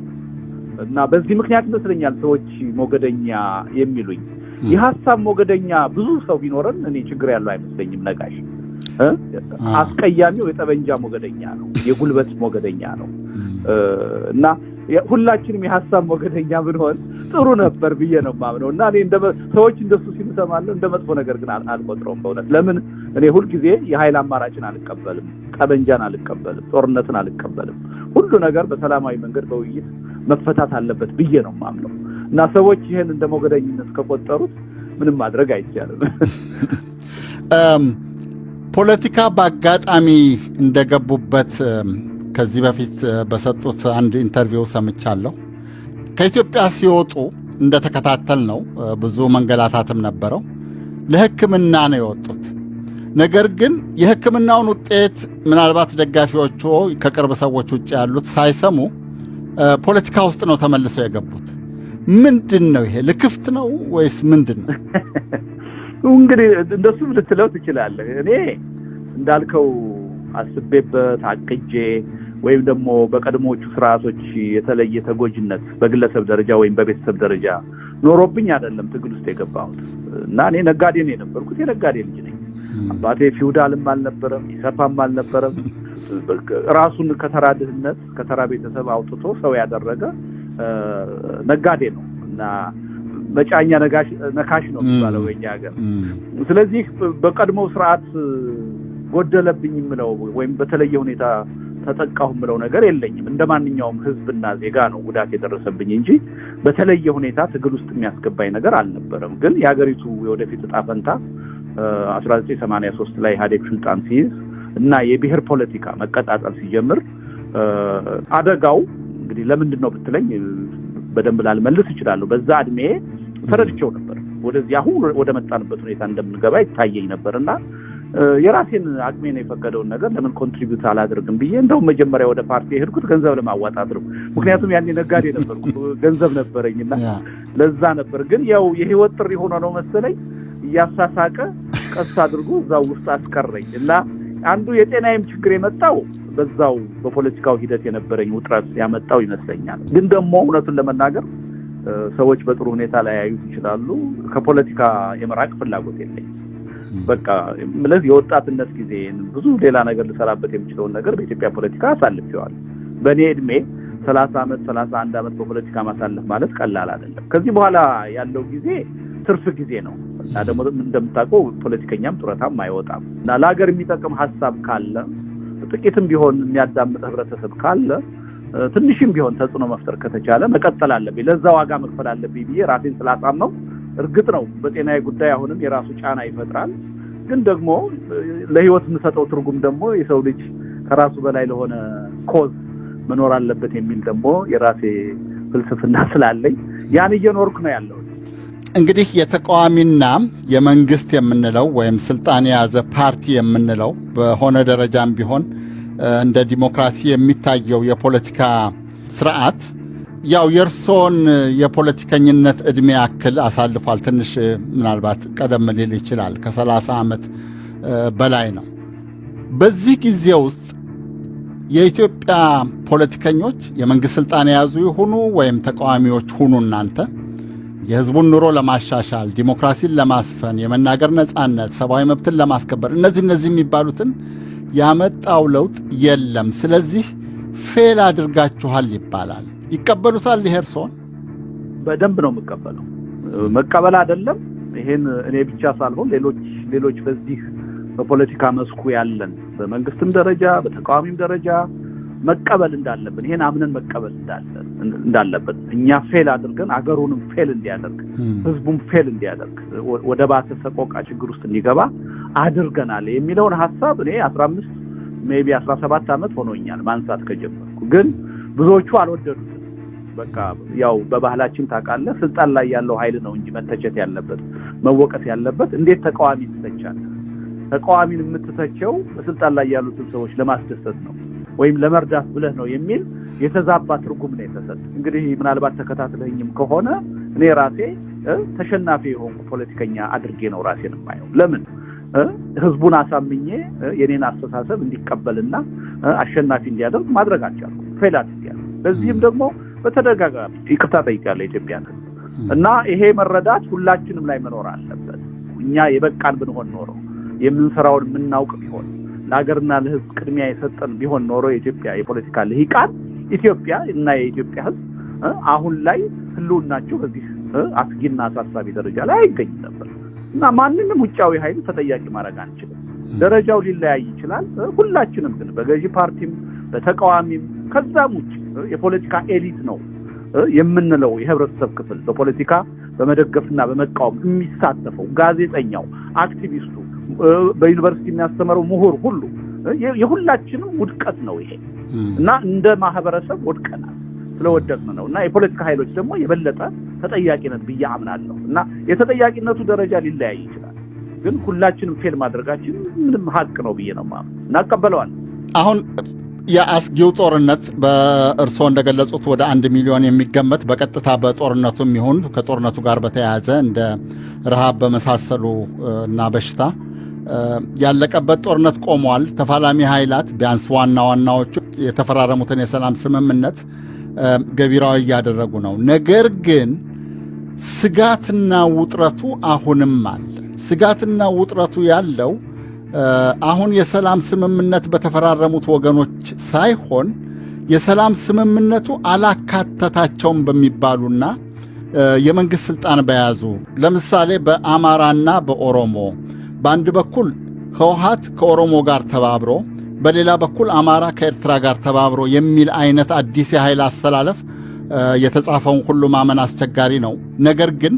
እና በዚህ ምክንያት ይመስለኛል ሰዎች ሞገደኛ የሚሉኝ። የሀሳብ ሞገደኛ ብዙ ሰው ቢኖረን እኔ ችግር ያለው አይመስለኝም። ነጋሽ፣ አስቀያሚው የጠበንጃ ሞገደኛ ነው፣ የጉልበት ሞገደኛ ነው። እና ሁላችንም የሀሳብ ሞገደኛ ብንሆን ጥሩ ነበር ብዬ ነው የማምነው። እና እኔ ሰዎች እንደሱ ሲሉ እሰማለሁ፣ እንደ መጥፎ ነገር ግን አልቆጥረውም። በእውነት ለምን እኔ ሁልጊዜ የኃይል አማራጭን አልቀበልም፣ ጠበንጃን አልቀበልም፣ ጦርነትን አልቀበልም። ሁሉ ነገር በሰላማዊ መንገድ በውይይት መፈታት አለበት ብዬ ነው የማምነው። እና ሰዎች ይህን እንደ ሞገደኝነት ከቆጠሩት ምንም ማድረግ አይቻልም። ፖለቲካ በአጋጣሚ እንደገቡበት ከዚህ በፊት በሰጡት አንድ interview ሰምቻለሁ። ከኢትዮጵያ ሲወጡ እንደተከታተል ነው ብዙ መንገላታትም ነበረው። ለሕክምና ነው የወጡት። ነገር ግን የሕክምናውን ውጤት ምናልባት ደጋፊዎቹ ከቅርብ ሰዎች ውጭ ያሉት ሳይሰሙ ፖለቲካ ውስጥ ነው ተመልሰው የገቡት። ምንድን ነው ይሄ? ልክፍት ነው ወይስ ምንድን ነው? እንግዲህ እንደሱም ልትለው ትችላለህ። እኔ እንዳልከው አስቤበት አቅጄ ወይም ደግሞ በቀድሞዎቹ ስርዓቶች የተለየ ተጎጂነት በግለሰብ ደረጃ ወይም በቤተሰብ ደረጃ ኖሮብኝ አይደለም ትግል ውስጥ የገባሁት። እና እኔ ነጋዴ ነው የነበርኩት፣ የነጋዴ ልጅ ነኝ። አባቴ ፊውዳልም አልነበረም፣ ኢሰፓም አልነበረም። ራሱን ከተራ ድህነት ከተራ ቤተሰብ አውጥቶ ሰው ያደረገ ነጋዴ ነው እና መጫኛ ነካሽ ነው የሚባለው በእኛ ሀገር። ስለዚህ በቀድሞው ስርዓት ጎደለብኝ የምለው ወይም በተለየ ሁኔታ ተጠቃሁ የምለው ነገር የለኝም። እንደ ማንኛውም ሕዝብና ዜጋ ነው ጉዳት የደረሰብኝ እንጂ በተለየ ሁኔታ ትግል ውስጥ የሚያስገባኝ ነገር አልነበረም። ግን የሀገሪቱ የወደፊት እጣ ፈንታ 1983 ላይ ኢህአዴግ ስልጣን ሲይዝ እና የብሔር ፖለቲካ መቀጣጠል ሲጀምር አደጋው እንግዲህ ለምንድን ነው ብትለኝ በደንብ ላልመልስ እችላለሁ። በዛ እድሜ ተረድቼው ነበር። ወደዚህ አሁን ወደ መጣንበት ሁኔታ እንደምንገባ ይታየኝ ነበር። እና የራሴን አቅሜን የፈቀደውን ነገር ለምን contribute አላደርግም ብዬ እንደውም መጀመሪያ ወደ ፓርቲ የሄድኩት ገንዘብ ለማዋጣት ነው። ምክንያቱም ያኔ ነጋዴ ነበርኩ፣ ገንዘብ ነበረኝና ለዛ ነበር። ግን ያው የህይወት ጥሪ ሆኖ ነው መሰለኝ እያሳሳቀ ቀስ አድርጎ እዛው ውስጥ አስቀረኝ። እና አንዱ የጤናዬም ችግር የመጣው በዛው በፖለቲካው ሂደት የነበረኝ ውጥረት ያመጣው ይመስለኛል። ግን ደግሞ እውነቱን ለመናገር ሰዎች በጥሩ ሁኔታ ላያዩት ይችላሉ። ከፖለቲካ የመራቅ ፍላጎት የለኝም። በቃ ምልህ የወጣትነት ጊዜን ብዙ ሌላ ነገር ልሰራበት የምችለውን ነገር በኢትዮጵያ ፖለቲካ አሳልፌዋለሁ። በእኔ እድሜ 30 ዓመት፣ 31 ዓመት በፖለቲካ ማሳለፍ ማለት ቀላል አይደለም። ከዚህ በኋላ ያለው ጊዜ ትርፍ ጊዜ ነው። እና ደግሞ እንደምታውቀው ፖለቲከኛም ጡረታም አይወጣም። እና ለሀገር የሚጠቅም ሀሳብ ካለ፣ ጥቂትም ቢሆን የሚያዳምጥ ህብረተሰብ ካለ፣ ትንሽም ቢሆን ተጽዕኖ መፍጠር ከተቻለ መቀጠል አለብኝ፣ ለዛ ዋጋ መክፈል አለብኝ ብዬ ራሴን ስላሳመው። እርግጥ ነው በጤናዬ ጉዳይ አሁንም የራሱ ጫና ይፈጥራል። ግን ደግሞ ለህይወት የምሰጠው ትርጉም ደግሞ የሰው ልጅ ከራሱ በላይ ለሆነ cause መኖር አለበት የሚል ደግሞ የራሴ ፍልስፍና ስላለኝ ያን እየኖርኩ ነው ያለው። እንግዲህ የተቃዋሚና የመንግስት የምንለው ወይም ስልጣን የያዘ ፓርቲ የምንለው በሆነ ደረጃም ቢሆን እንደ ዲሞክራሲ የሚታየው የፖለቲካ ስርዓት ያው የእርሶን የፖለቲከኝነት ዕድሜ ያክል አሳልፏል። ትንሽ ምናልባት ቀደም ሊል ይችላል። ከ30 ዓመት በላይ ነው። በዚህ ጊዜ ውስጥ የኢትዮጵያ ፖለቲከኞች የመንግሥት ሥልጣን የያዙ ይሁኑ ወይም ተቃዋሚዎች ሁኑ እናንተ የሕዝቡን ኑሮ ለማሻሻል፣ ዲሞክራሲን ለማስፈን፣ የመናገር ነጻነት፣ ሰብአዊ መብትን ለማስከበር እነዚህ የሚባሉትን ያመጣው ለውጥ የለም። ስለዚህ fail አድርጋችኋል ይባላል። ይቀበሉታል? ይሄ እርስዎን? በደንብ ነው የምቀበለው። መቀበል አይደለም ይሄን እኔ ብቻ ሳልሆን ሌሎች በዚህ በፖለቲካ መስኩ ያለን በመንግስትም ደረጃ በተቃዋሚም ደረጃ መቀበል እንዳለብን፣ ይሄን አምነን መቀበል እንዳለብን፣ እኛ fail አድርገን አገሩንም fail እንዲያደርግ፣ ህዝቡም fail እንዲያደርግ፣ ወደ ባሰ ሰቆቃ ችግር ውስጥ እንዲገባ አድርገናል የሚለውን ሐሳብ እኔ 15 maybe 17 ዓመት ሆኖኛል ማንሳት ከጀመርኩ። ግን ብዙዎቹ አልወደዱትም። በቃ ያው በባህላችን ታውቃለህ፣ ስልጣን ላይ ያለው ኃይል ነው እንጂ መተቸት ያለበት፣ መወቀስ ያለበት፣ እንዴት ተቃዋሚ ትተቻለህ? ተቃዋሚን የምትተቸው በስልጣን ላይ ያሉትን ሰዎች ለማስደሰት ነው ወይም ለመርዳት ብለህ ነው የሚል የተዛባ ትርጉም ነው የተሰጠ። እንግዲህ ምናልባት ተከታትለኝም ከሆነ እኔ ራሴ ተሸናፊ የሆንኩ ፖለቲከኛ አድርጌ ነው ራሴን የማየው። ለምን? ህዝቡን አሳምኜ የኔን አስተሳሰብ እንዲቀበልና አሸናፊ እንዲያደርግ ማድረግ አልቻልኩም። Fail አድርጌያለሁ። በዚህም ደግሞ በተደጋጋሚ ይቅርታ ጠይቄያለሁ ኢትዮጵያን። እና ይሄ መረዳት ሁላችንም ላይ መኖር አለበት። እኛ የበቃን ብንሆን ኖሮ፣ የምንሰራውን የምናውቅ ቢሆን፣ ለሀገርና ለህዝብ ቅድሚያ የሰጠን ቢሆን ኖሮ የኢትዮጵያ የፖለቲካ ልሂቃን፣ ኢትዮጵያ እና የኢትዮጵያ ህዝብ አሁን ላይ ህልውናቸው በዚህ አስጊና አሳሳቢ ደረጃ ላይ አይገኝም ነበር። እና ማንንም ውጫዊ ኃይል ተጠያቂ ማድረግ አንችልም። ደረጃው ሊለያይ ይችላል። ሁላችንም ግን በገዢ ፓርቲም በተቃዋሚም ከዛም ውጭ የፖለቲካ elite ነው የምንለው የህብረተሰብ ክፍል፣ በፖለቲካ በመደገፍና በመቃወም የሚሳተፈው፣ ጋዜጠኛው፣ አክቲቪስቱ፣ በዩኒቨርሲቲ የሚያስተምረው ምሁር ሁሉ የሁላችንም ውድቀት ነው ይሄ። እና እንደ ማህበረሰብ ወድቀናል። ስለወደቅን ነው እና የፖለቲካ ኃይሎች ደግሞ የበለጠ ተጠያቂነት ብዬ አምናለሁ። እና የተጠያቂነቱ ደረጃ ሊለያይ ይችላል። ግን ሁላችንም fail ማድረጋችን ምንም ሀቅ ነው ብዬ ነው የማምነው እና እቀበለዋለሁ። አሁን የአስጊው ጦርነት በእርስዎ እንደገለጹት ወደ 1 ሚሊዮን የሚገመት በቀጥታ በጦርነቱም ይሁን ከጦርነቱ ጋር በተያያዘ እንደ ረሃብ በመሳሰሉ እና በሽታ ያለቀበት ጦርነት ቆሟል። ተፋላሚ ኃይላት ቢያንስ ዋና ዋናዎቹ የተፈራረሙትን የሰላም ስምምነት ገቢራዊ እያደረጉ ነው። ነገር ግን ስጋትና ውጥረቱ አሁንም አለ። ስጋትና ውጥረቱ ያለው አሁን የሰላም ስምምነት በተፈራረሙት ወገኖች ሳይሆን የሰላም ስምምነቱ አላካተታቸውም በሚባሉና የመንግስት ስልጣን በያዙ፣ ለምሳሌ በአማራና በኦሮሞ፣ በአንድ በኩል ህወሓት ከኦሮሞ ጋር ተባብሮ በሌላ በኩል አማራ ከኤርትራ ጋር ተባብሮ የሚል አይነት አዲስ የኃይል አሰላለፍ፣ የተጻፈውን ሁሉ ማመን አስቸጋሪ ነው። ነገር ግን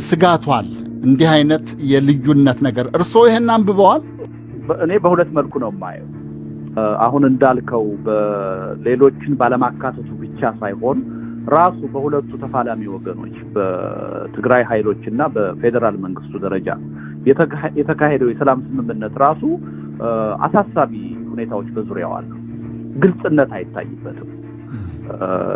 ስጋቱ አለ። እንዲህ አይነት የልዩነት ነገር እርስዎ ይህን አንብበዋል? እኔ በሁለት መልኩ ነው የማየው። አሁን እንዳልከው በሌሎችን ባለማካተቱ ብቻ ሳይሆን ራሱ በሁለቱ ተፋላሚ ወገኖች በትግራይ ኃይሎች እና በፌዴራል መንግስቱ ደረጃ የተካሄደው የሰላም ስምምነት ራሱ አሳሳቢ ሁኔታዎች በዙሪያው አሉ። ግልጽነት አይታይበትም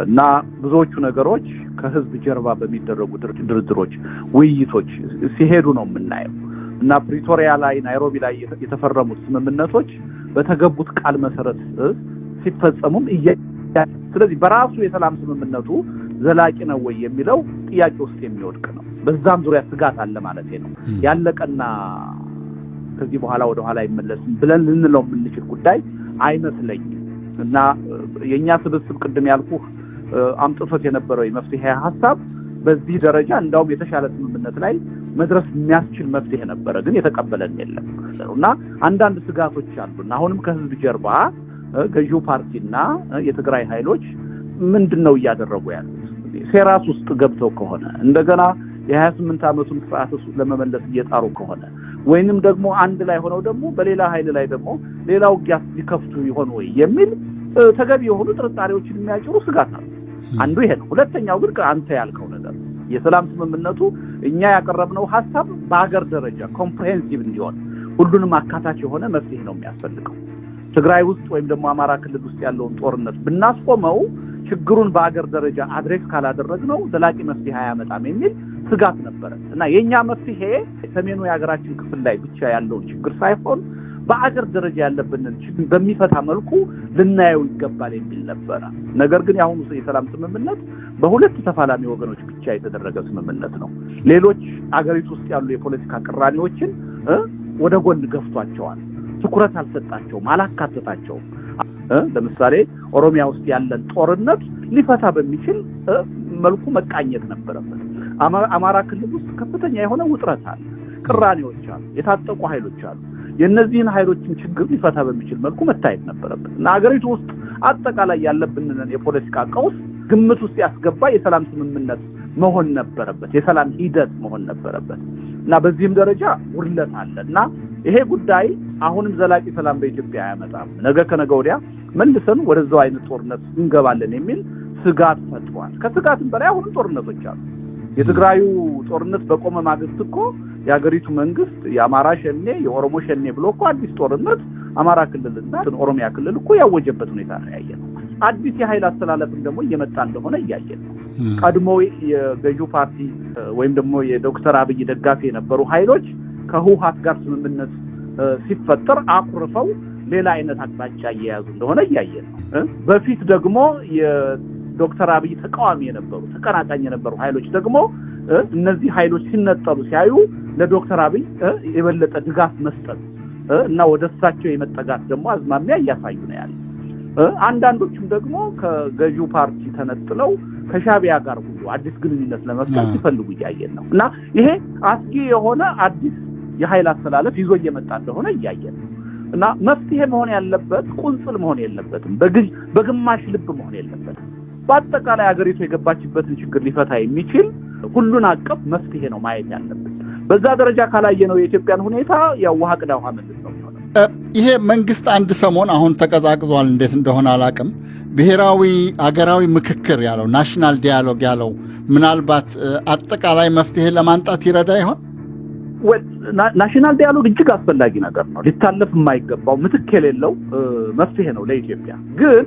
እና ብዙዎቹ ነገሮች ከህዝብ ጀርባ በሚደረጉ ድርድሮች፣ ውይይቶች ሲሄዱ ነው የምናየው። እና ፕሪቶሪያ ላይ፣ ናይሮቢ ላይ የተፈረሙት ስምምነቶች በተገቡት ቃል መሰረት ሲፈጸሙም እየ ስለዚህ በራሱ የሰላም ስምምነቱ ዘላቂ ነው ወይ የሚለው ጥያቄ ውስጥ የሚወድቅ ነው። በዛም ዙሪያ ስጋት አለ ማለት ነው። ያለቀና ከዚህ በኋላ ወደ ኋላ አይመለስም ብለን ልንለው የምንችል ጉዳይ አይመስለኝም። እና የኛ ስብስብ ቅድም ያልኩህ አምጥቶት የነበረው የመፍትሄ ሀሳብ በዚህ ደረጃ እንዳውም የተሻለ ስምምነት ላይ መድረስ የሚያስችል መፍትሄ ነበረ፣ ግን የተቀበለን የለም። እና አንዳንድ ስጋቶች አሉና አሁንም ከህዝብ ጀርባ ገዢው ፓርቲና የትግራይ ኃይሎች ምንድን ነው እያደረጉ ያሉት? ሴራስ ውስጥ ገብተው ከሆነ፣ እንደገና የ28 ዓመቱን ስርዓት ለመመለስ እየጣሩ ከሆነ፣ ወይንም ደግሞ አንድ ላይ ሆነው ደግሞ በሌላ ኃይል ላይ ደግሞ ሌላ ውጊያ ሊከፍቱ ይሆን ወይ የሚል ተገቢ የሆኑ ጥርጣሬዎችን የሚያጭሩ ስጋት አሉ። አንዱ ይሄ ነው። ሁለተኛው ግን አንተ ያልከው ነገር የሰላም ስምምነቱ እኛ ያቀረብነው ሀሳብ በሀገር ደረጃ comprehensive እንዲሆን ሁሉንም አካታች የሆነ መፍትሄ ነው የሚያስፈልገው። ትግራይ ውስጥ ወይም ደግሞ አማራ ክልል ውስጥ ያለውን ጦርነት ብናስቆመው ችግሩን በአገር ደረጃ address ካላደረግነው ዘላቂ መፍትሄ አያመጣም የሚል ስጋት ነበረ እና የኛ መፍትሄ ሰሜኑ የሀገራችን ክፍል ላይ ብቻ ያለውን ችግር ሳይሆን በአገር ደረጃ ያለብንን ችግር በሚፈታ መልኩ ልናየው ይገባል የሚል ነበረ። ነገር ግን የአሁኑ የሰላም ስምምነት በሁለት ተፋላሚ ወገኖች ብቻ የተደረገ ስምምነት ነው። ሌሎች አገሪቱ ውስጥ ያሉ የፖለቲካ ቅራኔዎችን ወደ ጎን ገፍቷቸዋል። ትኩረት አልሰጣቸውም፣ አላካተታቸውም። ለምሳሌ ኦሮሚያ ውስጥ ያለን ጦርነት ሊፈታ በሚችል መልኩ መቃኘት ነበረበት። አማራ ክልል ውስጥ ከፍተኛ የሆነ ውጥረት አለ፣ ቅራኔዎች አሉ፣ የታጠቁ ኃይሎች አሉ። የእነዚህን ኃይሎችን ችግር ሊፈታ በሚችል መልኩ መታየት ነበረበት እና አገሪቱ ውስጥ አጠቃላይ ያለብንን የፖለቲካ ቀውስ ግምት ውስጥ ያስገባ የሰላም ስምምነት መሆን ነበረበት፣ የሰላም ሂደት መሆን ነበረበት እና በዚህም ደረጃ ጉድለት አለ እና ይሄ ጉዳይ አሁንም ዘላቂ ሰላም በኢትዮጵያ አያመጣም፣ ነገ ከነገ ወዲያ መልሰን ወደዛው አይነት ጦርነት እንገባለን የሚል ስጋት ፈጥሯል። ከስጋትም በላይ አሁንም ጦርነቶች አሉ። የትግራዩ ጦርነት በቆመ ማግስት እኮ የሀገሪቱ መንግስት የአማራ ሸኔ፣ የኦሮሞ ሸኔ ብሎ እኮ አዲስ ጦርነት አማራ ክልልና ኦሮሚያ ክልል እኮ ያወጀበት ሁኔታ ነው ያየነው። አዲስ የኃይል አስተላለፍም ደግሞ እየመጣ እንደሆነ እያየን ነው። ቀድሞ የገዢው ፓርቲ ወይም ደግሞ የዶክተር አብይ ደጋፊ የነበሩ ኃይሎች ከህወሓት ጋር ስምምነት ሲፈጠር አኩርፈው ሌላ አይነት አቅጣጫ እየያዙ እንደሆነ እያየን ነው። በፊት ደግሞ የዶክተር አብይ ተቃዋሚ የነበሩ ተቀናቃኝ የነበሩ ኃይሎች ደግሞ እነዚህ ኃይሎች ሲነጠሉ ሲያዩ ለዶክተር አብይ የበለጠ ድጋፍ መስጠት እና ወደ እሳቸው የመጠጋት ደግሞ አዝማሚያ እያሳዩ ነው ያለ። አንዳንዶቹም ደግሞ ከገዢው ፓርቲ ተነጥለው ከሻቢያ ጋር ሁሉ አዲስ ግንኙነት ለመፍጠር ሲፈልጉ እያየን ነው እና ይሄ አስጊ የሆነ አዲስ የኃይል አስተላለፍ ይዞ እየመጣ እንደሆነ እያየን ነው እና መፍትሄ መሆን ያለበት ቁንጽል መሆን የለበትም፣ በግማሽ ልብ መሆን የለበትም። በአጠቃላይ ሀገሪቱ የገባችበትን ችግር ሊፈታ የሚችል ሁሉን አቀፍ መፍትሄ ነው ማየት ያለብን። በዛ ደረጃ ካላየነው የኢትዮጵያን ሁኔታ ያው ውሃ ቅዳ ውሃ መልስ ነው የሚሆነው። ይሄ መንግስት አንድ ሰሞን አሁን ተቀዛቅዟል፣ እንዴት እንደሆነ አላቅም። ብሔራዊ አገራዊ ምክክር ያለው national dialogue ያለው ምናልባት አጠቃላይ መፍትሄ ለማምጣት ይረዳ ይሆን? national dialogue እጅግ አስፈላጊ ነገር ነው። ሊታለፍ የማይገባው ምትክ የሌለው መፍትሄ ነው ለኢትዮጵያ። ግን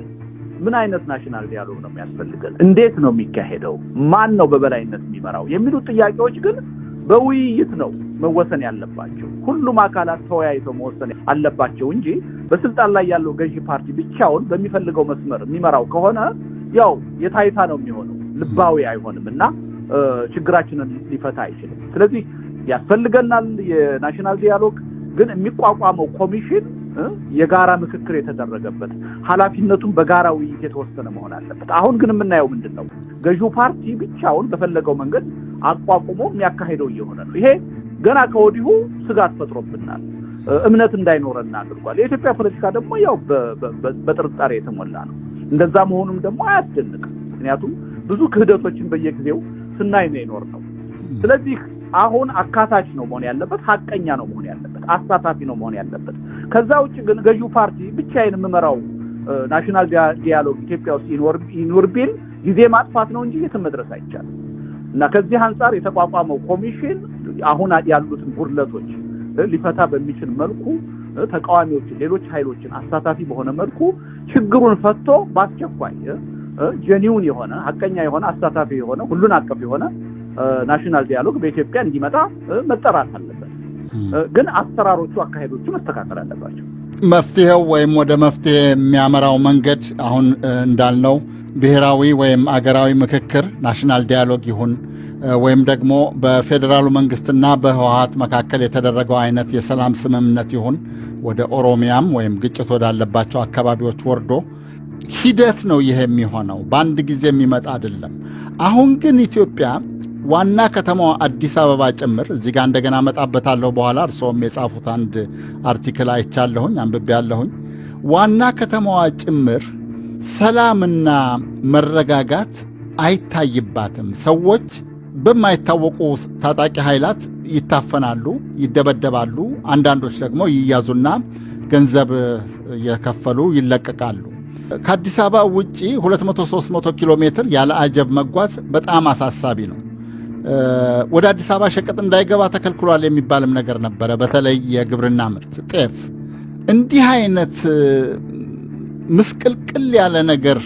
ምን አይነት national dialogue ነው የሚያስፈልገን? እንዴት ነው የሚካሄደው? ማን ነው በበላይነት የሚመራው? የሚሉት ጥያቄዎች ግን በውይይት ነው መወሰን ያለባቸው። ሁሉም አካላት ተወያይተው መወሰን አለባቸው እንጂ በስልጣን ላይ ያለው ገዢ ፓርቲ ብቻውን በሚፈልገው መስመር የሚመራው ከሆነ ያው የታይታ ነው የሚሆነው፣ ልባዊ አይሆንም እና ችግራችንን ሊፈታ አይችልም። ስለዚህ ያስፈልገናል የ national dialogue። ግን የሚቋቋመው ኮሚሽን የጋራ ምክክር የተደረገበት ኃላፊነቱን በጋራ ውይይት የተወሰነ መሆን አለበት። አሁን ግን የምናየው ምንድን ነው? ገዢው ፓርቲ ብቻውን በፈለገው መንገድ አቋቁሞ የሚያካሂደው እየሆነ ነው። ይሄ ገና ከወዲሁ ስጋት ፈጥሮብናል፣ እምነት እንዳይኖረን አድርጓል። የኢትዮጵያ ፖለቲካ ደግሞ ያው በጥርጣሬ የተሞላ ነው። እንደዛ መሆኑም ደግሞ አያስደንቅም። ምክንያቱም ብዙ ክህደቶችን በየጊዜው ስናይ ነው የኖርነው። ስለዚህ አሁን አካታች ነው መሆን ያለበት፣ ሀቀኛ ነው መሆን ያለበት፣ አሳታፊ ነው መሆን ያለበት። ከዛ ውጭ ግን ገዢው ፓርቲ ብቻዬን የምመራው national dialogue ኢትዮጵያ ውስጥ ይኑር ቢል ጊዜ ማጥፋት ነው እንጂ የትም መድረስ አይቻልም። እና ከዚህ አንጻር የተቋቋመው ኮሚሽን አሁን ያሉትን ጉድለቶች ሊፈታ በሚችል መልኩ ተቃዋሚዎችን፣ ሌሎች ኃይሎችን አሳታፊ በሆነ መልኩ ችግሩን ፈቶ በአስቸኳይ genuine የሆነ ሀቀኛ የሆነ አሳታፊ የሆነ ሁሉን አቀፍ የሆነ national dialogue በኢትዮጵያ እንዲመጣ መጠራት አለበት። ግን አሰራሮቹ፣ አካሄዶቹ መስተካከል አለባቸው። መፍትሄው ወይም ወደ መፍትሄ የሚያመራው መንገድ አሁን እንዳልነው ብሔራዊ ወይም አገራዊ ምክክር national dialogue ይሁን ወይም ደግሞ በፌዴራሉ መንግስትና በህወሓት መካከል የተደረገው አይነት የሰላም ስምምነት ይሁን ወደ ኦሮሚያም ወይም ግጭት ወዳለባቸው አካባቢዎች ወርዶ ሂደት ነው ይሄ የሚሆነው፣ በአንድ ጊዜ የሚመጣ አይደለም። አሁን ግን ኢትዮጵያ ዋና ከተማዋ አዲስ አበባ ጭምር እዚህ ጋር እንደገና እመጣበታለሁ በኋላ። እርስዎም የጻፉት አንድ article አይቻለሁኝ፣ አንብቤያለሁኝ። ዋና ከተማዋ ጭምር ሰላምና መረጋጋት አይታይባትም። ሰዎች በማይታወቁ ታጣቂ ኃይላት ይታፈናሉ፣ ይደበደባሉ። አንዳንዶች ደግሞ ይያዙና ገንዘብ እየከፈሉ ይለቀቃሉ። ከአዲስ አበባ ውጪ 200-300 ኪሎ ሜትር ያለ አጀብ መጓዝ በጣም አሳሳቢ ነው። ወደ አዲስ አበባ ሸቀጥ እንዳይገባ ተከልክሏል የሚባልም ነገር ነበረ። በተለይ የግብርና ምርት ጤፍ። እንዲህ አይነት ምስቅልቅል ያለ ነገር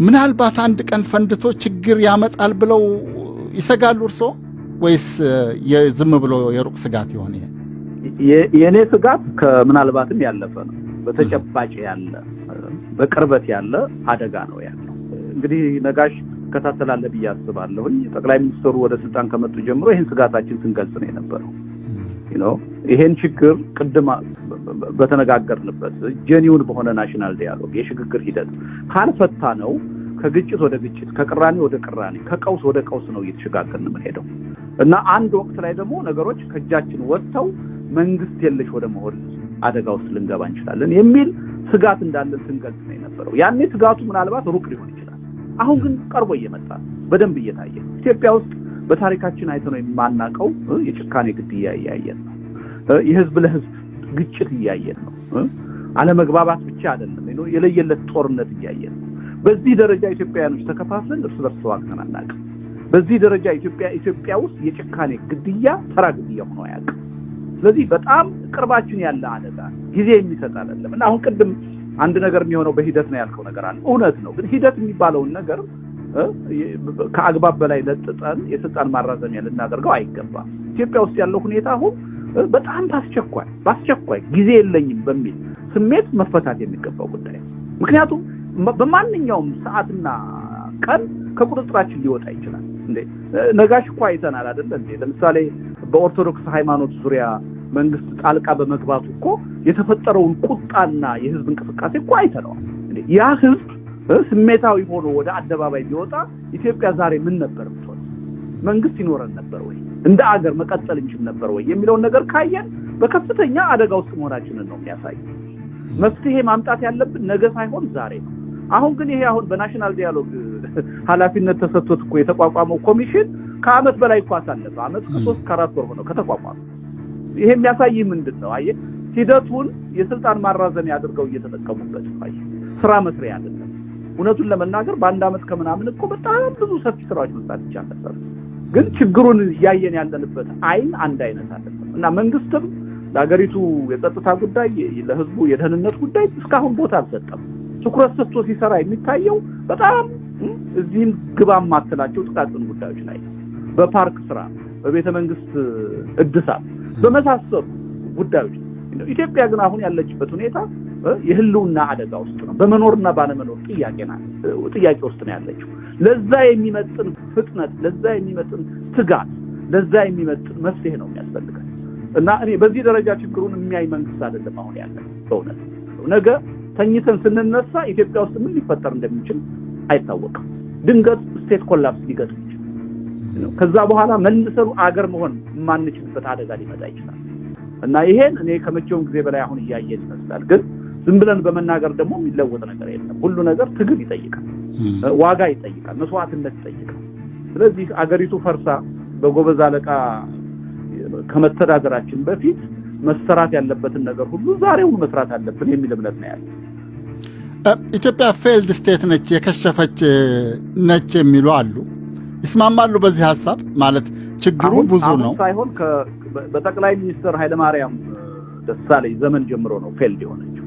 ምናልባት አንድ ቀን ፈንድቶ ችግር ያመጣል ብለው ይሰጋሉ እርስዎ? ወይስ ዝም ብሎ የሩቅ ስጋት ይሆን ይሄ? የእኔ ስጋት ከምናልባትም ያለፈ ነው። በተጨባጭ ያለ፣ በቅርበት ያለ አደጋ ነው ያለው። እንግዲህ ነጋሽ ትከታተላለህ ብዬ አስባለሁኝ። ጠቅላይ ሚኒስትሩ ወደ ስልጣን ከመጡ ጀምሮ ይህን ስጋታችን ስንገልጽ ነው የነበረው። ይሄን ችግር ቅድም በተነጋገርንበት genuine በሆነ national dialogue የሽግግር ሂደት ካልፈታነው ከግጭት ወደ ግጭት፣ ከቅራኔ ወደ ቅራኔ፣ ከቀውስ ወደ ቀውስ ነው እየተሸጋገርን የምንሄደው። እና አንድ ወቅት ላይ ደግሞ ነገሮች ከእጃችን ወጥተው መንግስት የለሽ ወደ መሆን አደጋ ውስጥ ልንገባ እንችላለን የሚል ስጋት እንዳለን ስንገልጽ ነው የነበረው። ያኔ ስጋቱ ምናልባት ሩቅ ሊሆን ይችላል። አሁን ግን ቀርቦ እየመጣ በደንብ እየታየ፣ ኢትዮጵያ ውስጥ በታሪካችን አይተነው የማናውቀው የጭካኔ ግድያ እያየን ነው። የህዝብ ለህዝብ ግጭት እያየን ነው። አለመግባባት ብቻ አይደለም፣ የለየለት ጦርነት እያየን ነው። በዚህ ደረጃ ኢትዮጵያውያኖች ተከፋፍለን እርስ በርስ ተዋግተን አናውቅም። በዚህ ደረጃ ኢትዮጵያ ውስጥ የጭካኔ ግድያ ተራ ግድያ ሆኖ አያውቅም። ስለዚህ በጣም ቅርባችን ያለ አደጋ፣ ጊዜ የሚሰጥ አይደለም። እና አሁን ቅድም አንድ ነገር የሚሆነው በሂደት ነው ያልከው ነገር አለ። እውነት ነው። ግን ሂደት የሚባለውን ነገር ከአግባብ በላይ ለጥጠን የስልጣን ማራዘሚያ ልናደርገው አይገባም። ኢትዮጵያ ውስጥ ያለው ሁኔታ አሁን በጣም በአስቸኳይ በአስቸኳይ ጊዜ የለኝም በሚል ስሜት መፈታት የሚገባው ጉዳይ ነው። ምክንያቱም በማንኛውም ሰዓትና ቀን ከቁጥጥራችን ሊወጣ ይችላል። እንዴ ነጋሽ፣ እኮ አይተናል አይደለ እንዴ? ለምሳሌ በኦርቶዶክስ ሃይማኖት ዙሪያ መንግስት ጣልቃ በመግባቱ እኮ የተፈጠረውን ቁጣና የህዝብ እንቅስቃሴ እኮ አይተነዋል። ያ ህዝብ ስሜታዊ ሆኖ ወደ አደባባይ ቢወጣ ኢትዮጵያ ዛሬ ምን ነበር ብትሆን? መንግስት ይኖረን ነበር ወይ? እንደ አገር መቀጠል እንችል ነበር ወይ የሚለውን ነገር ካየን በከፍተኛ አደጋ ውስጥ መሆናችንን ነው የሚያሳይ። መፍትሄ ማምጣት ያለብን ነገ ሳይሆን ዛሬ ነው። አሁን ግን ይሄ አሁን በ national dialogue ኃላፊነት ተሰጥቶት እኮ የተቋቋመው ኮሚሽን ከአመት በላይ እኮ አሳለፈ። አመት ከ3 ከ4 ወር ሆነው ከተቋቋመ። ይሄ የሚያሳይ ምንድን ነው? አየህ፣ ሂደቱን የስልጣን ማራዘሚያ አድርገው እየተጠቀሙበት፣ አየህ፣ ስራ መስሪያ አይደለም። እውነቱን ለመናገር በአንድ አመት ከምናምን እኮ በጣም ብዙ ሰፊ ስራዎች መስራት ይቻል ነበር። ግን ችግሩን እያየን ያለንበት አይን አንድ አይነት አይደለም። እና መንግስትም ለሀገሪቱ የጸጥታ ጉዳይ፣ ለህዝቡ የደህንነት ጉዳይ እስካሁን ቦታ አልሰጠም። ትኩረት ሰጥቶ ሲሰራ የሚታየው በጣም እዚህም ግባ የማትላቸው ጥቃቅን ጉዳዮች ላይ፣ በፓርክ ስራ፣ በቤተ መንግስት እድሳት በመሳሰሉ ጉዳዮች። ኢትዮጵያ ግን አሁን ያለችበት ሁኔታ የህልውና አደጋ ውስጥ ነው። በመኖርና ባለመኖር ጥያቄ ውስጥ ነው ያለችው። ለዛ የሚመጥን ፍጥነት፣ ለዛ የሚመጥን ትጋት፣ ለዛ የሚመጥን መፍትሄ ነው የሚያስፈልገን። እና እኔ በዚህ ደረጃ ችግሩን የሚያይ መንግስት አይደለም አሁን ያለ። በእውነት ነገ ተኝተን ስንነሳ ኢትዮጵያ ውስጥ ምን ሊፈጠር እንደሚችል አይታወቅም። ድንገት state collapse ሊገጥም ይችላል። ከዛ በኋላ መልሰን አገር መሆን የማንችልበት አደጋ ሊመጣ ይችላል። እና ይሄን እኔ ከመቼውም ጊዜ በላይ አሁን እያየን ይመስላል። ግን ዝም ብለን በመናገር ደግሞ የሚለወጥ ነገር የለም። ሁሉ ነገር ትግል ይጠይቃል፣ ዋጋ ይጠይቃል፣ መስዋዕትነት ይጠይቃል። ስለዚህ አገሪቱ ፈርሳ በጎበዝ አለቃ ከመተዳደራችን በፊት መሰራት ያለበትን ነገር ሁሉ ዛሬውን መስራት አለብን የሚል እምነት ነው ያለ። ኢትዮጵያ failed state ነች፣ የከሸፈች ነች የሚሉ አሉ። ይስማማሉ በዚህ ሀሳብ? ማለት ችግሩ ብዙ ነው። ሳይሆን በጠቅላይ ሚኒስትር ኃይለማርያም ደሳለኝ ዘመን ጀምሮ ነው failed የሆነችው።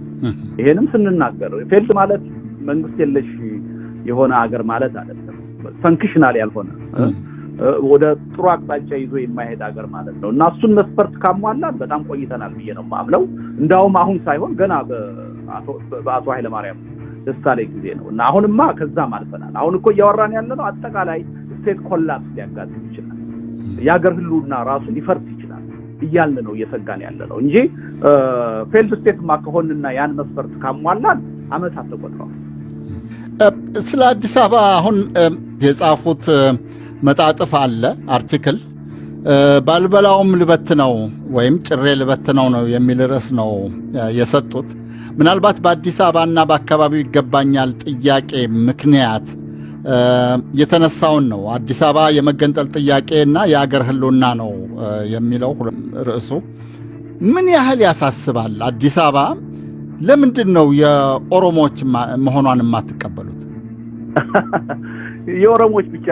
ይሄንም ስንናገር failed ማለት መንግስት የለሽ የሆነ አገር ማለት አይደለም። functional ያልሆነ፣ ወደ ጥሩ አቅጣጫ ይዞ የማይሄድ ሀገር ማለት ነው። እና እሱን መስፈርት ካሟላን በጣም ቆይተናል ብዬ ነው የማምነው። እንዳውም አሁን ሳይሆን ገና በአቶ ኃይለማርያም ደሳለኝ ጊዜ ነው። እና አሁንማ ከዛም አልፈናል። አሁን እኮ እያወራን ያለነው አጠቃላይ state collapse ሊያጋጥም ይችላል፣ የሀገር ህልውና ራሱ ሊፈርስ ይችላል እያልን ነው፣ እየሰጋን ያለ ነው እንጂ failed state ማ ከሆንና ያን መስፈርት ካሟላን አመታት ተቆጥረዋል። ስለ አዲስ አበባ አሁን የጻፉት መጣጥፍ አለ፣ article፣ ባልበላውም ልበትነው ወይም ጭሬ ልበትነው ነው የሚል ርዕስ ነው የሰጡት። ምናልባት በአዲስ አበባና በአካባቢው ይገባኛል ጥያቄ ምክንያት የተነሳውን ነው። አዲስ አበባ የመገንጠል ጥያቄ እና የአገር ህልውና ነው የሚለው ርዕሱ። ምን ያህል ያሳስባል? አዲስ አበባ ለምንድን ነው የኦሮሞዎች መሆኗን የማትቀበሉት? የኦሮሞዎች ብቻ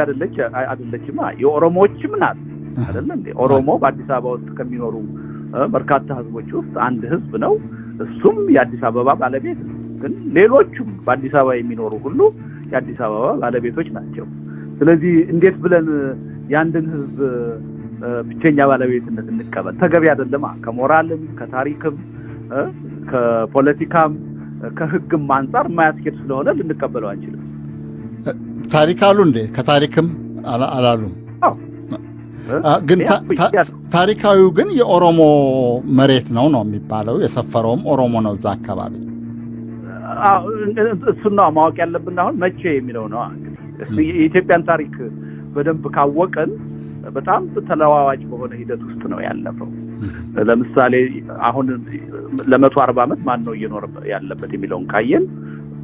አይደለችማ፣ የኦሮሞዎችም ናት አይደለ እንዴ? ኦሮሞ በአዲስ አበባ ውስጥ ከሚኖሩ በርካታ ህዝቦች ውስጥ አንድ ህዝብ ነው። እሱም የአዲስ አበባ ባለቤት ነው። ግን ሌሎቹም በአዲስ አበባ የሚኖሩ ሁሉ የአዲስ አበባ ባለቤቶች ናቸው። ስለዚህ እንዴት ብለን የአንድን ህዝብ ብቸኛ ባለቤትነት እንቀበል? ተገቢ አይደለም። ከሞራልም፣ ከታሪክም፣ ከፖለቲካም፣ ከህግም አንጻር የማያስኬድ ስለሆነ ልንቀበለው አንችልም። ታሪክ አሉ እንዴ? ከታሪክም አላሉም። ግን ታሪካዊው ግን የኦሮሞ መሬት ነው ነው የሚባለው። የሰፈረውም ኦሮሞ ነው እዛ አካባቢ። እሱን ነው ማወቅ ያለብን። አሁን መቼ የሚለው ነው። የኢትዮጵያን ታሪክ በደንብ ካወቅን በጣም ተለዋዋጭ በሆነ ሂደት ውስጥ ነው ያለፈው። ለምሳሌ አሁን ለ140 ዓመት ማን ነው እየኖረ ያለበት የሚለውን ካየን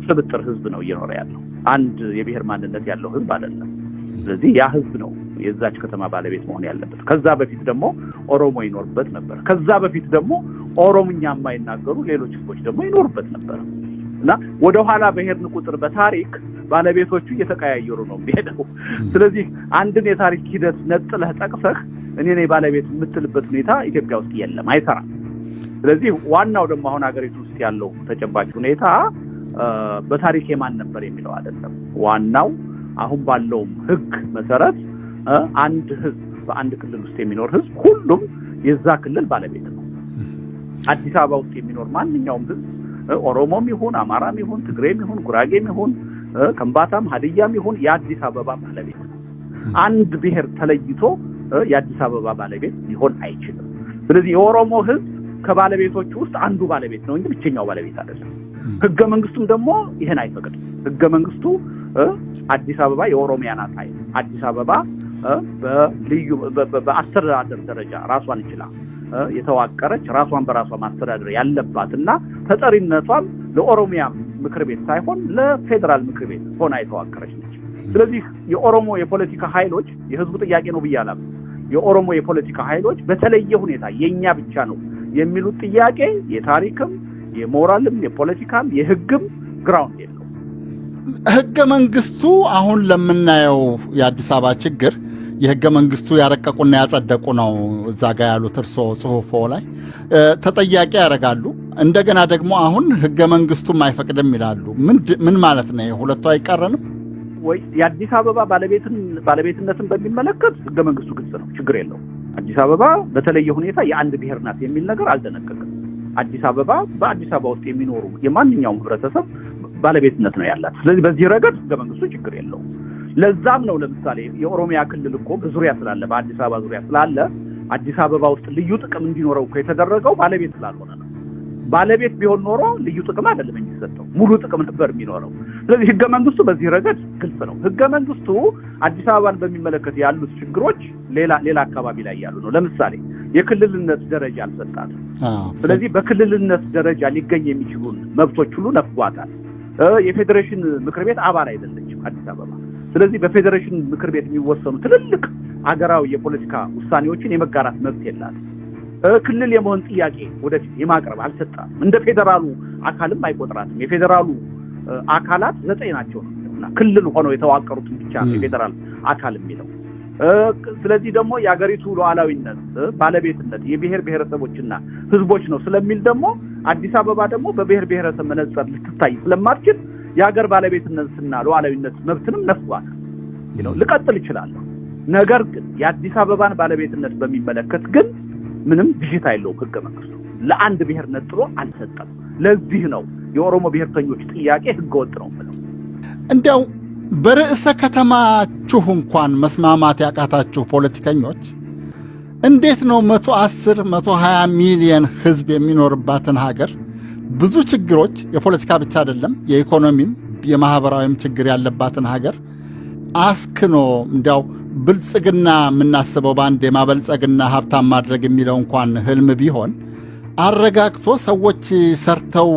ስብጥር ህዝብ ነው እየኖረ ያለው። አንድ የብሔር ማንነት ያለው ህዝብ አይደለም። ስለዚህ ያ ህዝብ ነው የዛች ከተማ ባለቤት መሆን ያለበት። ከዛ በፊት ደግሞ ኦሮሞ ይኖርበት ነበር። ከዛ በፊት ደግሞ ኦሮምኛ የማይናገሩ ሌሎች ህዝቦች ደግሞ ይኖሩበት ነበር። እና ወደኋላ በሄድን ቁጥር በታሪክ ባለቤቶቹ እየተቀያየሩ ነው የሚሄደው። ስለዚህ አንድን የታሪክ ሂደት ነጥለህ ጠቅሰህ እኔ ነኝ ባለቤት የምትልበት ሁኔታ ኢትዮጵያ ውስጥ የለም፣ አይሰራም። ስለዚህ ዋናው ደግሞ አሁን ሀገሪቱ ውስጥ ያለው ተጨባጭ ሁኔታ በታሪክ የማን ነበር የሚለው አይደለም። ዋናው አሁን ባለውም ህግ መሰረት አንድ ህዝብ በአንድ ክልል ውስጥ የሚኖር ህዝብ ሁሉም የዛ ክልል ባለቤት ነው። አዲስ አበባ ውስጥ የሚኖር ማንኛውም ህዝብ ኦሮሞም ይሁን አማራም ይሁን ትግሬም ይሁን ጉራጌም ይሁን ከምባታም ሀዲያም ይሁን የአዲስ አበባ ባለቤት ነው። አንድ ብሔር ተለይቶ የአዲስ አበባ ባለቤት ሊሆን አይችልም። ስለዚህ የኦሮሞ ህዝብ ከባለቤቶቹ ውስጥ አንዱ ባለቤት ነው እንጂ ብቸኛው ባለቤት አይደለም። ህገ መንግስቱም ደግሞ ይሄን አይፈቅድም። ህገ መንግስቱ አዲስ አበባ የኦሮሚያ ናት አይልም። አዲስ አበባ በልዩ በአስተዳደር ደረጃ ራሷን ይችላል የተዋቀረች ራሷን በራሷ ማስተዳደር ያለባትና ተጠሪነቷም ለኦሮሚያ ምክር ቤት ሳይሆን ለፌዴራል ምክር ቤት ሆና የተዋቀረች ነች። ስለዚህ የኦሮሞ የፖለቲካ ኃይሎች የህዝቡ ጥያቄ ነው ብዬ አላምንም። የኦሮሞ የፖለቲካ ኃይሎች በተለየ ሁኔታ የኛ ብቻ ነው የሚሉት ጥያቄ የታሪክም የሞራልም የፖለቲካም የህግም ground የለውም። ህገ መንግስቱ አሁን ለምናየው የአዲስ አበባ ችግር የህገ መንግስቱ ያረቀቁና ያጸደቁ ነው እዛ ጋ ያሉት እርስዎ ጽሁፎ ላይ ተጠያቂ ያደርጋሉ። እንደገና ደግሞ አሁን ህገ መንግስቱም አይፈቅድም ይላሉ። ምን ማለት ነው? ሁለቱ አይቃረንም ወይ? የአዲስ አበባ ባለቤትነትን በሚመለከት ህገ መንግስቱ ግልጽ ነው፣ ችግር የለውም። አዲስ አበባ በተለየ ሁኔታ የአንድ ብሔር ናት የሚል ነገር አልደነገገም። አዲስ አበባ በአዲስ አበባ ውስጥ የሚኖሩ የማንኛውም ህብረተሰብ ባለቤትነት ነው ያላት። ስለዚህ በዚህ ረገድ ህገ መንግስቱ ችግር የለውም። ለዛም ነው ለምሳሌ የኦሮሚያ ክልል እኮ በዙሪያ ስላለ በአዲስ አበባ ዙሪያ ስላለ አዲስ አበባ ውስጥ ልዩ ጥቅም እንዲኖረው እኮ የተደረገው ባለቤት ስላልሆነ ነው። ባለቤት ቢሆን ኖሮ ልዩ ጥቅም አይደለም የሚሰጠው፣ ሙሉ ጥቅም ነበር የሚኖረው። ስለዚህ ህገ መንግስቱ በዚህ ረገድ ግልጽ ነው። ህገ መንግስቱ አዲስ አበባን በሚመለከት ያሉት ችግሮች ሌላ ሌላ አካባቢ ላይ ያሉ ነው። ለምሳሌ የክልልነት ደረጃ አልሰጣትም። ስለዚህ በክልልነት ደረጃ ሊገኝ የሚችሉን መብቶች ሁሉ ነፍጓታል። የፌዴሬሽን ምክር ቤት አባል አይደለችም አዲስ አበባ። ስለዚህ በፌዴሬሽን ምክር ቤት የሚወሰኑ ትልልቅ አገራዊ የፖለቲካ ውሳኔዎችን የመጋራት መብት የላትም። ክልል የመሆን ጥያቄ ወደፊት የማቅረብ አልሰጣትም። እንደ ፌዴራሉ አካልም አይቆጥራትም። የፌዴራሉ አካላት 9 ናቸው እና ክልል ሆነው የተዋቀሩትን ብቻ ነው የፌዴራል አካል የሚለው። ስለዚህ ደግሞ የአገሪቱ ሉዓላዊነት ባለቤትነት የብሔር ብሔረሰቦችና ህዝቦች ነው ስለሚል ደግሞ አዲስ አበባ ደግሞ በብሔር ብሔረሰብ መነጽር ልትታይ ስለማትችል የሀገር ባለቤትነትና ሉዓላዊነት መብትንም ነፍጓታል። ልቀጥል እችላለሁ። ነገር ግን የአዲስ አበባን ባለቤትነት በሚመለከት ግን ምንም ብዥታ የለውም። ህገ መንግስቱ ለአንድ ብሔር ነጥሎ አልሰጠም። ለዚህ ነው የኦሮሞ ብሔርተኞች ጥያቄ ህገወጥ ነው የምለው። እንዲያው በርዕሰ ከተማችሁ እንኳን መስማማት ያቃታችሁ ፖለቲከኞች እንዴት ነው 110 120 ሚሊዮን ህዝብ የሚኖርባትን ሀገር ብዙ ችግሮች የፖለቲካ ብቻ አይደለም የኢኮኖሚም የማህበራዊም ችግር ያለባትን ሀገር አስክኖ እንዲያው ብልጽግና የምናስበው በአንድ የማበልጸግና ሀብታም ማድረግ የሚለው እንኳን ህልም ቢሆን አረጋግቶ ሰዎች ሰርተው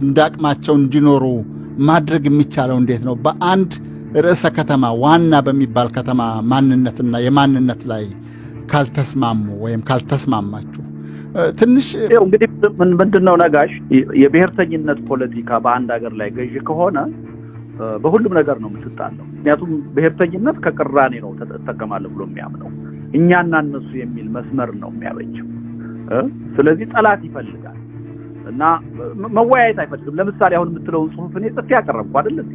እንዳቅማቸው እንዲኖሩ ማድረግ የሚቻለው እንዴት ነው? በአንድ ርዕሰ ከተማ ዋና በሚባል ከተማ ማንነትና የማንነት ላይ ካልተስማሙ ወይም ካልተስማማችሁ ትንሽ እንግዲህ ምንድነው ነጋሽ፣ የብሔርተኝነት ፖለቲካ በአንድ ሀገር ላይ ገዢ ከሆነ በሁሉም ነገር ነው የምትጣለው። ምክንያቱም ብሔርተኝነት ከቅራኔ ነው ተጠቀማለሁ ብሎ የሚያምነው እኛና እነሱ የሚል መስመር ነው የሚያበጀው። ስለዚህ ጠላት ይፈልጋል እና መወያየት አይፈልግም። ለምሳሌ አሁን የምትለውን ጽሁፍ እኔ ጽፌ ያቀረብኩ አይደል እንዴ?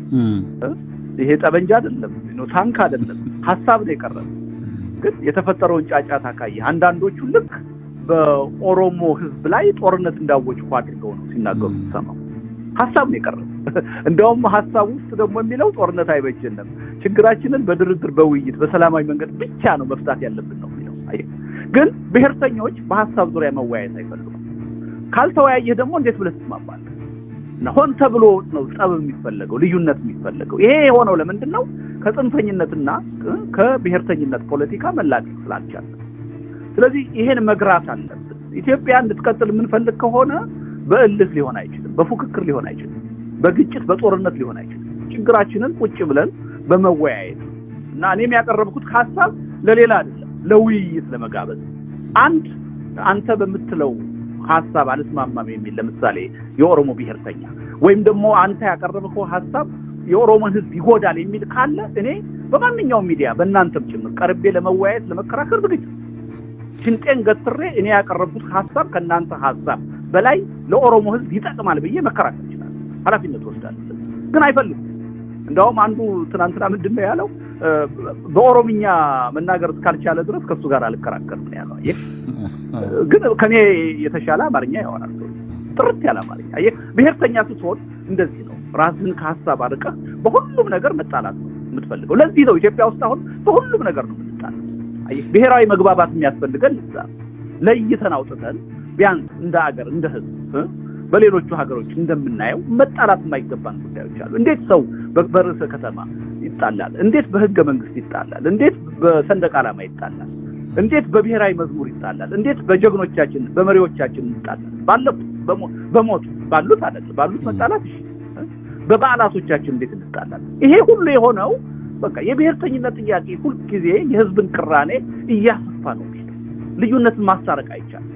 ይሄ ጠበንጃ አይደለም፣ ታንክ አይደለም፣ ሀሳብ ነው የቀረበ። ግን የተፈጠረውን ጫጫታ ካየህ አንዳንዶቹ ልክ በኦሮሞ ህዝብ ላይ ጦርነት እንዳወጅኩ አድርገው ነው ሲናገሩ ሰማው። ሀሳብ ነው የቀረበ። እንደውም ሀሳብ ውስጥ ደግሞ የሚለው ጦርነት አይበጀንም፣ ችግራችንን በድርድር በውይይት በሰላማዊ መንገድ ብቻ ነው መፍታት ያለብን ነው የሚለው። ግን ብሔርተኞች በሀሳብ ዙሪያ መወያየት አይፈልጉም። ካልተወያየህ ደግሞ እንዴት ብለህ ትስማማለህ? እና ሆን ተብሎ ነው ጠብ የሚፈለገው፣ ልዩነት የሚፈለገው። ይሄ የሆነው ለምንድን ነው? ከጽንፈኝነትና ከብሔርተኝነት ፖለቲካ መላቀቅ ስላልቻለ። ስለዚህ ይሄን መግራት አለብን። ኢትዮጵያ እንድትቀጥል የምንፈልግ ከሆነ በእልህ ሊሆን አይችልም፣ በፉክክር ሊሆን አይችልም፣ በግጭት በጦርነት ሊሆን አይችልም። ችግራችንን ቁጭ ብለን በመወያየት እና እኔም ያቀረብኩት ሀሳብ ለሌላ አይደለም፣ ለውይይት ለመጋበዝ። አንድ አንተ በምትለው ሀሳብ አልስማማም የሚል ለምሳሌ የኦሮሞ ብሔርተኛ ወይም ደግሞ አንተ ያቀረብከው ሀሳብ የኦሮሞን ሕዝብ ይጎዳል የሚል ካለ እኔ በማንኛውም ሚዲያ በእናንተም ጭምር ቀርቤ ለመወያየት ለመከራከር ዝግጁ፣ ሽንጤን ገትሬ እኔ ያቀረብኩት ሀሳብ ከእናንተ ሀሳብ በላይ ለኦሮሞ ሕዝብ ይጠቅማል ብዬ መከራከር እችላለሁ፣ ኃላፊነት ወስዳለሁ። ግን አይፈልጉም። እንደውም አንዱ ትናንትና ምንድን ነው ያለው? በኦሮምኛ መናገር እስካልቻለ ድረስ ከሱ ጋር አልከራከርም ነው ያለው። አየህ፣ ግን ከኔ የተሻለ አማርኛ ያወራል፣ ጥርት ያለ አማርኛ። አየህ፣ ብሔርተኛ ስትሆን እንደዚህ ነው። ራስህን ከሀሳብ አርቀህ በሁሉም ነገር መጣላት ነው የምትፈልገው። ለዚህ ነው ኢትዮጵያ ውስጥ አሁን በሁሉም ነገር ነው የምንጣለው። አየህ፣ ብሔራዊ መግባባት የሚያስፈልገን ለዛ ለይተን አውጥተን ቢያንስ እንደ አገር እንደ ህዝብ በሌሎቹ ሀገሮች እንደምናየው መጣላት የማይገባን ጉዳዮች አሉ። እንዴት ሰው በርዕሰ ከተማ ይጣላል? እንዴት በህገ መንግስት ይጣላል? እንዴት በሰንደቅ ዓላማ ይጣላል? እንዴት በብሔራዊ መዝሙር ይጣላል? እንዴት በጀግኖቻችን በመሪዎቻችን ይጣላል? ባለፉት በሞቱ ባሉት አይደለም ባሉት መጣላት እሺ፣ በበዓላቶቻችን እንዴት እንጣላለን? ይሄ ሁሉ የሆነው በቃ የብሔርተኝነት ጥያቄ ሁልጊዜ የህዝብን ቅራኔ እያሰፋ ነው የሚሄደው። ልዩነትን ማስታረቅ አይቻልም።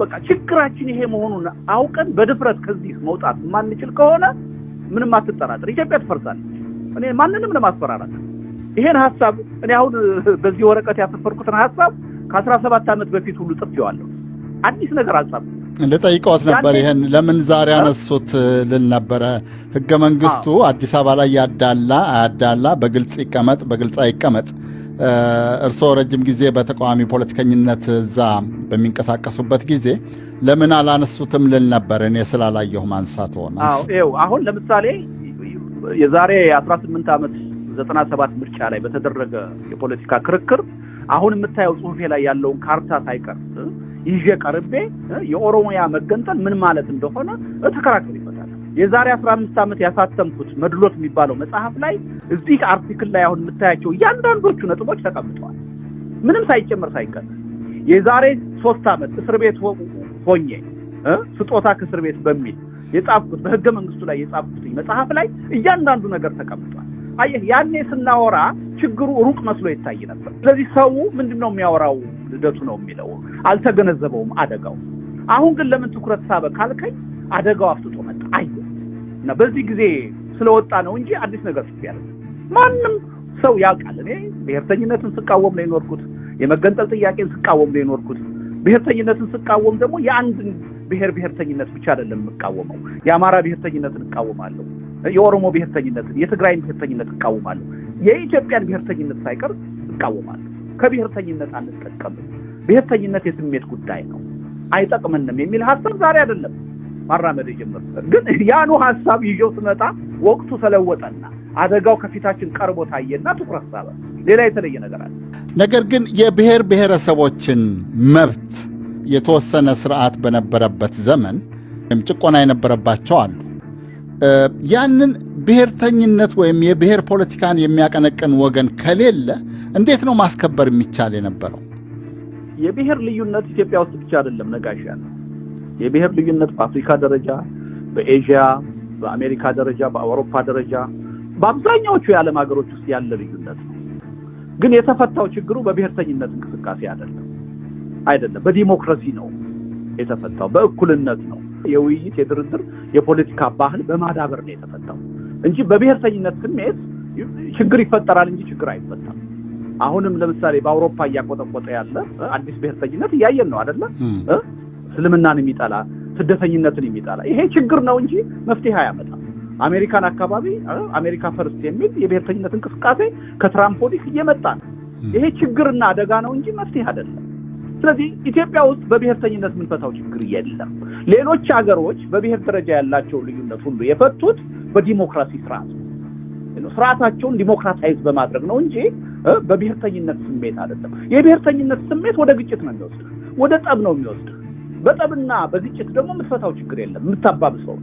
በቃ ችግራችን ይሄ መሆኑን አውቀን በድፍረት ከዚህ መውጣት የማንችል ከሆነ ምንም አትጠራጠር፣ ኢትዮጵያ ትፈርሳለች። እኔ ማንንም ለማስፈራራት ይሄን ሀሳብ እኔ አሁን በዚህ ወረቀት ያሰፈርኩትን ሀሳብ ከ17 ዓመት በፊት ሁሉ ጽፌዋለሁ። አዲስ ነገር አልጻፍኩም። ልጠይቀዎት ነበር ይሄን ለምን ዛሬ አነሱት ልል ነበረ። ህገ መንግስቱ አዲስ አበባ ላይ ያዳላ አያዳላ፣ በግልጽ ይቀመጥ በግልጽ አይቀመጥ። እርስዎ ረጅም ጊዜ በተቃዋሚ ፖለቲከኝነት እዛ በሚንቀሳቀሱበት ጊዜ ለምን አላነሱትም ልል ነበር። እኔ ስላላየሁ ማንሳት ሆነ። አዎ አሁን ለምሳሌ የዛሬ 18 ዓመት 97 ምርጫ ላይ በተደረገ የፖለቲካ ክርክር አሁን የምታየው ጽሁፌ ላይ ያለውን ካርታ ሳይቀር ይዤ ቀርቤ የኦሮሚያ መገንጠል ምን ማለት እንደሆነ ተከራክሬበታለሁ። የዛሬ 15 ዓመት ያሳተምኩት መድሎት የሚባለው መጽሐፍ ላይ እዚህ አርቲክል ላይ አሁን የምታያቸው እያንዳንዶቹ ነጥቦች ተቀምጠዋል፣ ምንም ሳይጨመር ሳይቀነስ። የዛሬ 3 ዓመት እስር ቤት ሆኜ ስጦታ ከእስር ቤት በሚል የጻፍኩት በህገ መንግስቱ ላይ የጻፍኩት መጽሐፍ ላይ እያንዳንዱ ነገር ተቀምጧል። አየህ፣ ያኔ ስናወራ ችግሩ ሩቅ መስሎ ይታይ ነበር። ስለዚህ ሰው ምንድነው የሚያወራው ልደቱ ነው የሚለው አልተገነዘበውም አደጋው። አሁን ግን ለምን ትኩረት ሳበ ካልከኝ አደጋው አፍጥጦ መጣ። አየህ፣ እና በዚህ ጊዜ ስለወጣ ነው እንጂ አዲስ ነገር ጽፌ አይደለም። ማንም ሰው ያውቃል። እኔ ብሔርተኝነትን ስቃወም ነው የኖርኩት። የመገንጠል ጥያቄን ስቃወም ነው የኖርኩት። ብሔርተኝነትን ስቃወም ደግሞ የአንድን ብሔር ብሔርተኝነት ብቻ አይደለም የምቃወመው። የአማራ ብሔርተኝነትን እቃወማለሁ፣ የኦሮሞ ብሔርተኝነትን፣ የትግራይን ብሔርተኝነት እቃወማለሁ፣ የኢትዮጵያን ብሔርተኝነት ሳይቀር እቃወማለሁ። ከብሔርተኝነት አንጠቀምም፣ ብሔርተኝነት የስሜት ጉዳይ ነው፣ አይጠቅምንም የሚል ሀሳብ ዛሬ አይደለም ማራመድ የጀመርኩት። ግን ያኑ ሀሳብ ይዤው ስመጣ ወቅቱ ተለወጠና አደጋው ከፊታችን ቀርቦ ታየና ትኩረት ሳበ። ሌላ የተለየ ነገር አለ። ነገር ግን የብሔር ብሔረሰቦችን መብት የተወሰነ ስርዓት በነበረበት ዘመን ጭቆና የነበረባቸው አሉ። ያንን ብሔርተኝነት ወይም የብሔር ፖለቲካን የሚያቀነቅን ወገን ከሌለ እንዴት ነው ማስከበር የሚቻል የነበረው? የብሔር ልዩነት ኢትዮጵያ ውስጥ ብቻ አይደለም ነጋሽ ያለው። የብሔር ልዩነት በአፍሪካ ደረጃ፣ በኤዥያ፣ በአሜሪካ ደረጃ፣ በአውሮፓ ደረጃ በአብዛኛዎቹ የዓለም ሀገሮች ውስጥ ያለ ልዩነት ነው። ግን የተፈታው ችግሩ በብሔርተኝነት እንቅስቃሴ አይደለም፣ በዲሞክራሲ ነው የተፈታው፣ በእኩልነት ነው። የውይይት የድርድር የፖለቲካ ባህል በማዳበር ነው የተፈታው እንጂ በብሔርተኝነት ስሜት ችግር ይፈጠራል እንጂ ችግር አይፈታም። አሁንም ለምሳሌ በአውሮፓ እያቆጠቆጠ ያለ አዲስ ብሔርተኝነት እያየን ነው አይደለ? እስልምናን የሚጠላ ስደተኝነትን የሚጠላ ይሄ ችግር ነው እንጂ መፍትሄ አያመጣም። አሜሪካን አካባቢ America first የሚል የብሔርተኝነት እንቅስቃሴ ከትራምፕ ወዲህ እየመጣ ነው። ይሄ ችግርና አደጋ ነው እንጂ መፍትሄ አይደለም። ስለዚህ ኢትዮጵያ ውስጥ በብሔርተኝነት የምንፈታው ችግር የለም። ሌሎች ሀገሮች በብሔር ደረጃ ያላቸውን ልዩነት ሁሉ የፈቱት በዲሞክራሲ ስርዓት ነው። ስርዓታቸውን democratize በማድረግ ነው እንጂ በብሔርተኝነት ስሜት አይደለም። የብሔርተኝነት ስሜት ወደ ግጭት ነው የሚወስድ፣ ወደ ጠብ ነው የሚወስድ። በጠብና በግጭት ደግሞ የምትፈታው ችግር የለም፣ የምታባብሰው።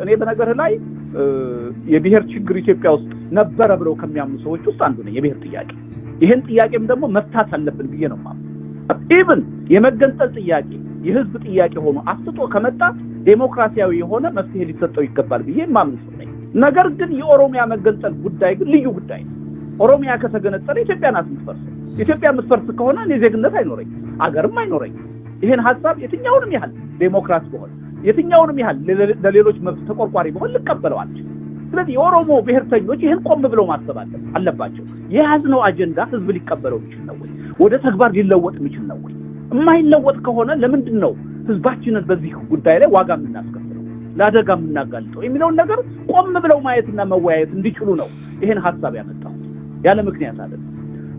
እኔ በነገርህ ላይ የብሔር ችግር ኢትዮጵያ ውስጥ ነበረ ብለው ከሚያምኑ ሰዎች ውስጥ አንዱ ነኝ። የብሔር ጥያቄ፣ ይህን ጥያቄም ደግሞ መፍታት አለብን ብዬ ነው የማምነው። Even የመገንጠል ጥያቄ የህዝብ ጥያቄ ሆኖ አፍጥጦ ከመጣ ዴሞክራሲያዊ የሆነ መፍትሄ ሊሰጠው ይገባል ብዬ የማምን ሰው ነኝ። ነገር ግን የኦሮሚያ መገንጠል ጉዳይ ግን ልዩ ጉዳይ ነው። ኦሮሚያ ከተገነጠለ ኢትዮጵያ ናት የምትፈርሰው። ኢትዮጵያ የምትፈርስ ከሆነ እኔ ዜግነት አይኖረኝም፣ አገርም አይኖረኝም። ይህን ሀሳብ የትኛውንም ያህል ዴሞክራት ብሆን፣ የትኛውንም ያህል ለሌሎች መብት ተቆርቋሪ ብሆን ልቀበለው አልችልም። ስለዚህ የኦሮሞ ብሔርተኞች ይህን ቆም ብለው ማሰብ አለባቸው። የያዝነው አጀንዳ ህዝብ ሊቀበለው የሚችል ነው ወይ? ወደ ተግባር ሊለወጥ የሚችል ነው ወይ? የማይለወጥ ከሆነ ለምንድን ነው ህዝባችንን በዚህ ጉዳይ ላይ ዋጋ የምናስከፍለው፣ ለአደጋ የምናጋልጠው የሚለውን ነገር ቆም ብለው ማየትና መወያየት እንዲችሉ ነው ይህን ሀሳብ ያመጣሁት፣ ያለ ምክንያት አይደለም።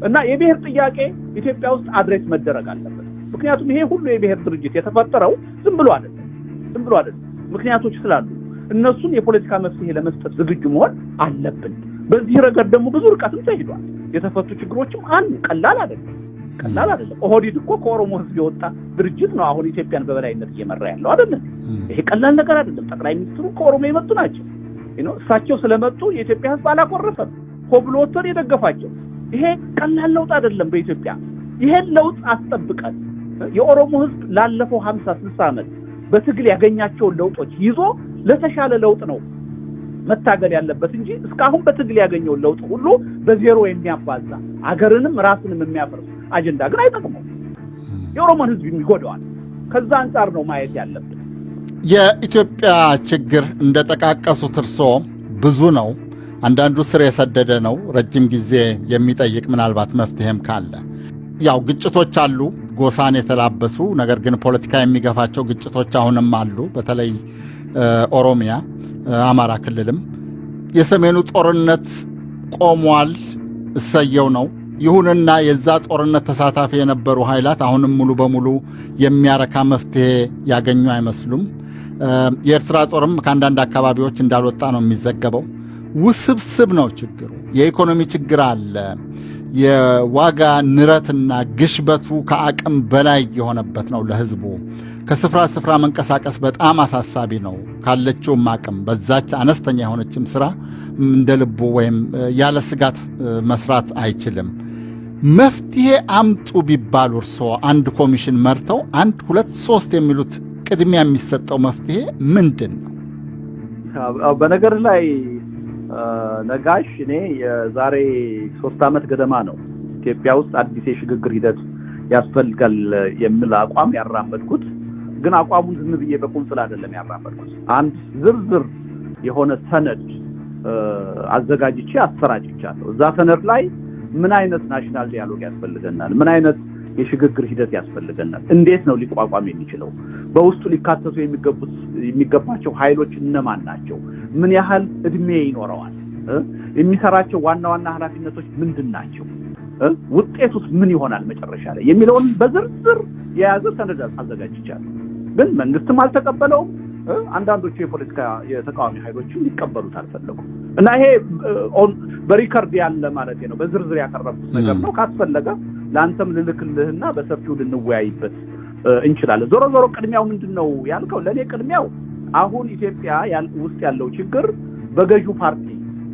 እና የብሔር ጥያቄ ኢትዮጵያ ውስጥ address መደረግ አለበት። ምክንያቱም ይሄ ሁሉ የብሔር ድርጅት የተፈጠረው ዝም ብሎ አይደለም፣ ዝም ብሎ አይደለም። ምክንያቶች ስላሉ እነሱን የፖለቲካ መፍትሄ ለመስጠት ዝግጁ መሆን አለብን። በዚህ ረገድ ደግሞ ብዙ ርቀትም ተሄዷል። የተፈቱ ችግሮችም አሉ። ቀላል አይደለም፣ ቀላል አይደለም። ኦህዴድ እኮ ከኦሮሞ ህዝብ የወጣ ድርጅት ነው። አሁን ኢትዮጵያን በበላይነት እየመራ ያለው አይደለም። ይሄ ቀላል ነገር አይደለም። ጠቅላይ ሚኒስትሩ ከኦሮሞ የመጡ ናቸው። እሳቸው ስለመጡ የኢትዮጵያ ህዝብ አላኮረፈም። ሆ ብሎ ወጥቶ የደገፋቸው። ይሄ ቀላል ለውጥ አይደለም በኢትዮጵያ። ይሄን ለውጥ አስጠብቀን የኦሮሞ ህዝብ ላለፈው 50 60 ዓመት በትግል ያገኛቸውን ለውጦች ይዞ ለተሻለ ለውጥ ነው መታገል ያለበት እንጂ እስካሁን በትግል ያገኘውን ለውጥ ሁሉ በዜሮ የሚያባዛ፣ አገርንም ራስንም የሚያፈርስ አጀንዳ ግን አይጠቅመውም። የኦሮሞን ህዝብ ይጎዳዋል። ከዛ አንጻር ነው ማየት ያለብን። የኢትዮጵያ ችግር እንደጠቃቀሱት እርስዎ ብዙ ነው። አንዳንዱ ስር የሰደደ ነው፣ ረጅም ጊዜ የሚጠይቅ፣ ምናልባት መፍትሄም ካለ። ያው ግጭቶች አሉ፣ ጎሳን የተላበሱ፣ ነገር ግን ፖለቲካ የሚገፋቸው ግጭቶች አሁንም አሉ። በተለይ ኦሮሚያ፣ አማራ ክልልም የሰሜኑ ጦርነት ቆሟል፣ እሰየው ነው። ይሁንና የዛ ጦርነት ተሳታፊ የነበሩ ኃይላት አሁንም ሙሉ በሙሉ የሚያረካ መፍትሄ ያገኙ አይመስሉም። የኤርትራ ጦርም ከአንዳንድ አካባቢዎች እንዳልወጣ ነው የሚዘገበው። ውስብስብ ነው ችግሩ። የኢኮኖሚ ችግር አለ። የዋጋ ንረትና ግሽበቱ ከአቅም በላይ የሆነበት ነው ለህዝቡ። ከስፍራ ስፍራ መንቀሳቀስ በጣም አሳሳቢ ነው። ካለችውም አቅም በዛች አነስተኛ የሆነችም ስራ እንደ ልቡ ወይም ያለ ስጋት መስራት አይችልም። መፍትሄ አምጡ ቢባሉ እርስዎ አንድ ኮሚሽን መርተው አንድ፣ ሁለት፣ ሶስት የሚሉት ቅድሚያ የሚሰጠው መፍትሄ ምንድን ነው? በነገር ላይ ነጋሽ፣ እኔ የዛሬ 3 ዓመት ገደማ ነው ኢትዮጵያ ውስጥ አዲስ የሽግግር ሂደት ያስፈልጋል የሚል አቋም ያራመድኩት። ግን አቋሙን ዝም ብዬ በቁንጽል አይደለም ያራመድኩት። አንድ ዝርዝር የሆነ ሰነድ አዘጋጅቼ አሰራጭቻለሁ። እዛ ሰነድ ላይ ምን አይነት national dialogue ያስፈልገናል፣ ምን አይነት የሽግግር ሂደት ያስፈልገናል፣ እንዴት ነው ሊቋቋም የሚችለው፣ በውስጡ ሊካተቱ የሚገባቸው ኃይሎች እነማን ናቸው፣ ምን ያህል እድሜ ይኖረዋል፣ የሚሰራቸው ዋና ዋና ኃላፊነቶች ምንድን ናቸው፣ ውጤቱስ ምን ይሆናል መጨረሻ ላይ የሚለውን በዝርዝር የያዘ ሰነድ አዘጋጅቻለሁ። ግን መንግስትም አልተቀበለውም። አንዳንዶቹ የፖለቲካ የተቃዋሚ ኃይሎችም ሊቀበሉት አልፈለጉም። እና ይሄ በ record ያለ ማለት ነው፣ በዝርዝር ያቀረብኩት ነገር ነው። ካስፈለገ ለአንተም ልልክልህና በሰፊው ልንወያይበት እንችላለን። ዞሮ ዞሮ ቅድሚያው ምንድን ነው ያልከው፣ ለእኔ ቅድሚያው አሁን ኢትዮጵያ ውስጥ ያለው ችግር በገዢው ፓርቲ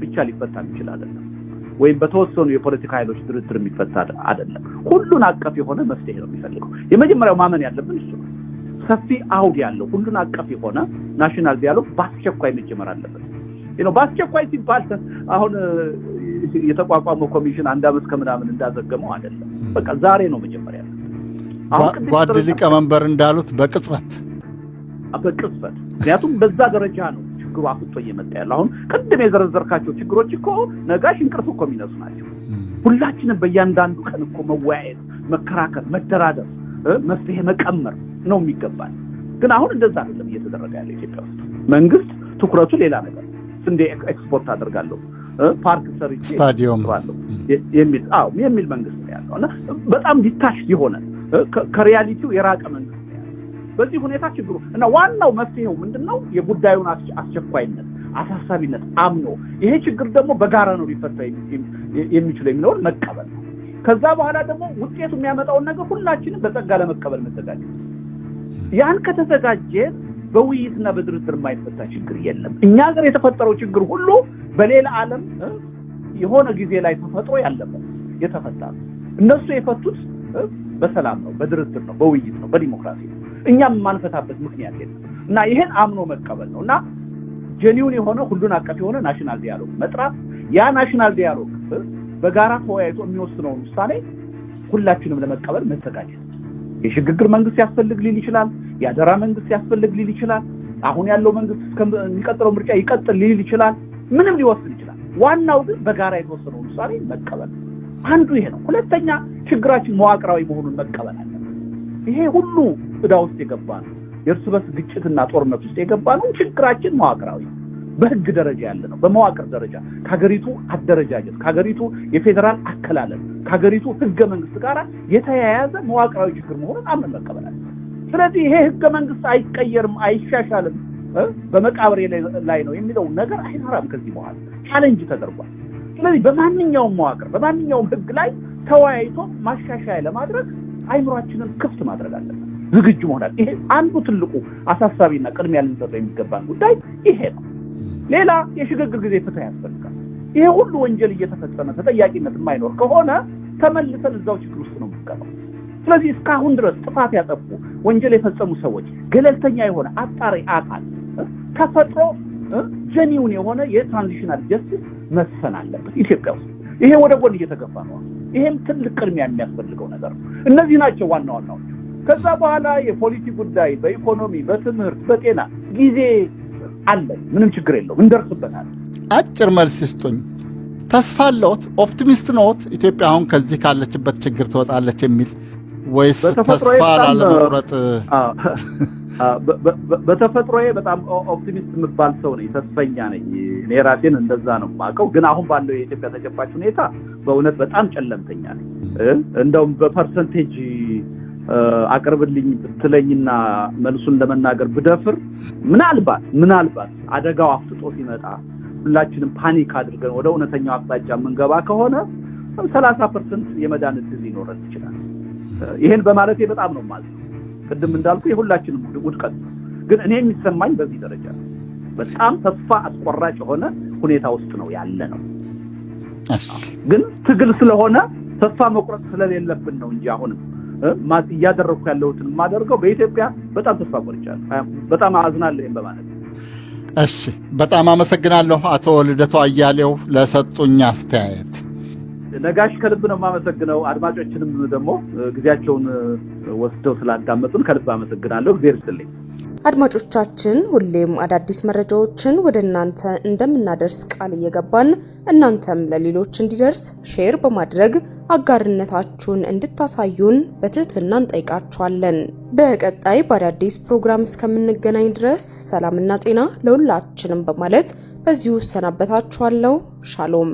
ብቻ ሊፈታ የሚችል አይደለም፣ ወይም በተወሰኑ የፖለቲካ ኃይሎች ድርድር የሚፈታ አይደለም። ሁሉን አቀፍ የሆነ መፍትሄ ነው የሚፈልገው። የመጀመሪያው ማመን ያለብን እሱ ነው። ሰፊ አውድ ያለው ሁሉን አቀፍ የሆነ national dialogue በአስቸኳይ መጀመር አለበት። በአስቸኳይ ሲባል አሁን የተቋቋመው ኮሚሽን አንድ ዓመት ከምናምን እንዳዘገመው አይደለም። በቃ ዛሬ ነው መጀመሪያ ያለበት። ጓድ ሊቀመንበር እንዳሉት በቅጽበት። በቅጽበት። ምክንያቱም በዛ ደረጃ ነው ችግሩ አፍጦ እየመጣ ያለው። አሁን ቅድም የዘረዘርካቸው ችግሮች እኮ ነጋሽ እንቅልፍ እኮ የሚነሱ ናቸው። ሁላችንም በእያንዳንዱ ቀን እኮ መወያየት፣ መከራከር፣ መደራደር፣ መፍትሄ መቀመር ነው የሚገባል። ግን አሁን እንደዛ አይደለም እየተደረገ ያለው ኢትዮጵያ ውስጥ። መንግስት ትኩረቱ ሌላ ነገር ነው። ስንዴ ኤክስፖርት አደርጋለሁ፣ ፓርክ ሰርቼ ስታዲየም የሚል፣ አዎ፣ የሚል መንግስት ነው ያለው። እና በጣም detach የሆነ፣ ከ reality ው የራቀ መንግስት ነው ያለው። በዚህ ሁኔታ ችግሩ እና ዋናው መፍትሄው ምንድን ነው? የጉዳዩን አስቸኳይነት፣ አሳሳቢነት አምኖ ይሄ ችግር ደግሞ በጋራ ነው ሊፈታ የሚችለው የሚለውን መቀበል ነው። ከዛ በኋላ ደግሞ ውጤቱ የሚያመጣውን ነገር ሁላችንም በጸጋ ለመቀበል መዘጋጀት። ያን ከተዘጋጀ በውይይትና በድርድር የማይፈታ ችግር የለም። እኛ ሀገር የተፈጠረው ችግር ሁሉ በሌላ ዓለም የሆነ ጊዜ ላይ ተፈጥሮ ያለፈ የተፈታ ነው። እነሱ የፈቱት በሰላም ነው፣ በድርድር ነው፣ በውይይት ነው፣ በዲሞክራሲ ነው። እኛም የማንፈታበት ምክንያት የለም። እና ይሄን አምኖ መቀበል ነው። እና genuine የሆነ፣ ሁሉን አቀፍ የሆነ national dialogue መጥራት፣ ያ national dialogue በጋራ ተወያይቶ የሚወስነውን ውሳኔ ሁላችንም ለመቀበል መዘጋጀት። የሽግግር መንግስት ያስፈልግ ሊል ይችላል። የአደራ መንግስት ያስፈልግ ሊል ይችላል። አሁን ያለው መንግስት እስከሚቀጥለው ምርጫ ይቀጥል ሊል ይችላል። ምንም ሊወስን ይችላል። ዋናው ግን በጋራ የተወሰነውን ውሳኔ መቀበል አንዱ ይሄ ነው። ሁለተኛ ችግራችን መዋቅራዊ መሆኑን መቀበል አለብን። ይሄ ሁሉ ዕዳ ውስጥ የገባ ነው። የእርስ በርስ ግጭትና ጦርነት ውስጥ የገባ ነው። ችግራችን መዋቅራዊ ነው። በህግ ደረጃ ያለ ነው። በመዋቅር ደረጃ ከሀገሪቱ አደረጃጀት፣ ከሀገሪቱ የፌዴራል አከላለል፣ ከሀገሪቱ ህገ መንግስት ጋር የተያያዘ መዋቅራዊ ችግር መሆኑን አምነን መቀበል አለብን። ስለዚህ ይሄ ህገ መንግስት አይቀየርም፣ አይሻሻልም፣ በመቃብሬ ላይ ነው የሚለው ነገር አይሰራም። ከዚህ በኋላ challenge ተደርጓል። ስለዚህ በማንኛውም መዋቅር፣ በማንኛውም ህግ ላይ ተወያይቶ ማሻሻያ ለማድረግ አይምሯችንን ክፍት ማድረግ አለብን፣ ዝግጁ መሆን አለ። ይሄ አንዱ ትልቁ አሳሳቢና ቅድሚያ ልንሰጠው የሚገባን ጉዳይ ይሄ ነው። ሌላ የሽግግር ጊዜ ፍትህ ያስፈልጋል። ይሄ ሁሉ ወንጀል እየተፈጸመ ተጠያቂነት የማይኖር ከሆነ ተመልሰን እዛው ችግር ውስጥ ነው የምንገባው። ስለዚህ እስካሁን ድረስ ጥፋት ያጠፉ፣ ወንጀል የፈጸሙ ሰዎች ገለልተኛ የሆነ አጣሪ አካል ተፈጥሮ genuine የሆነ የ transitional justice መስፈን አለበት ኢትዮጵያ ውስጥ። ይሄ ወደ ጎን እየተገፋ ነው። ይሄም ትልቅ ቅድሚያ የሚያስፈልገው ነገር ነው። እነዚህ ናቸው ዋና ዋናዎቹ። ከዛ በኋላ የፖሊሲ ጉዳይ በኢኮኖሚ፣ በትምህርት፣ በጤና ጊዜ አለን። ምንም ችግር የለውም፣ እንደርስበታለን። አጭር መልስ ይስጡኝ። ተስፋ አለዎት? Optimist ነዎት? ኢትዮጵያ አሁን ከዚህ ካለችበት ችግር ትወጣለች የሚል ወይስ ተስፋ ላለመቁረጥ? በተፈጥሮዬ በጣም optimist የምባል ሰው ነኝ፣ ተስፈኛ ነኝ። እኔ ራሴን እንደዛ ነው የማውቀው። ግን አሁን ባለው የኢትዮጵያ ተጨባጭ ሁኔታ በእውነት በጣም ጨለምተኛ ነኝ። እንደውም በ percentage አቅርብልኝ ብትለኝና መልሱን ለመናገር ብደፍር፣ ምናልባት አደጋው አፍጥጦ ሲመጣ ሁላችንም panic አድርገን ወደ እውነተኛው አቅጣጫ የምንገባ ከሆነ 30% የመዳን እድል ሊኖረን ይችላል። ይሄን በማለቴ በጣም ነው ማለት ነው። ቅድም እንዳልኩ የሁላችንም ውድቀት ነው። ግን እኔ የሚሰማኝ በዚህ ደረጃ ነው። በጣም ተስፋ አስቆራጭ የሆነ ሁኔታ ውስጥ ነው ያለ ነው። ግን ትግል ስለሆነ ተስፋ መቁረጥ ስለሌለብን ነው እንጂ አሁንም እያደረግኩ ያለሁትን የማደርገው። በኢትዮጵያ በጣም ተስፋ ቆርጫለሁ። በጣም አዝናለሁ ይሄን በማለት። እሺ፣ በጣም አመሰግናለሁ አቶ ልደቱ አያሌው ለሰጡኝ አስተያየት። ነጋሽ፣ ከልብ ነው የማመሰግነው። አድማጮችንም ደግሞ ጊዜያቸውን ወስደው ስላዳመጡን ከልብ አመሰግናለሁ። እግዚአብሔር ይስጥልኝ። አድማጮቻችን፣ ሁሌም አዳዲስ መረጃዎችን ወደ እናንተ እንደምናደርስ ቃል እየገባን እናንተም ለሌሎች እንዲደርስ share በማድረግ አጋርነታችሁን እንድታሳዩን በትህትና እንጠይቃችኋለን። በቀጣይ በአዳዲስ ፕሮግራም እስከምንገናኝ ድረስ ሰላምና ጤና ለሁላችንም በማለት በዚሁ እሰናበታችኋለሁ። ሻሎም።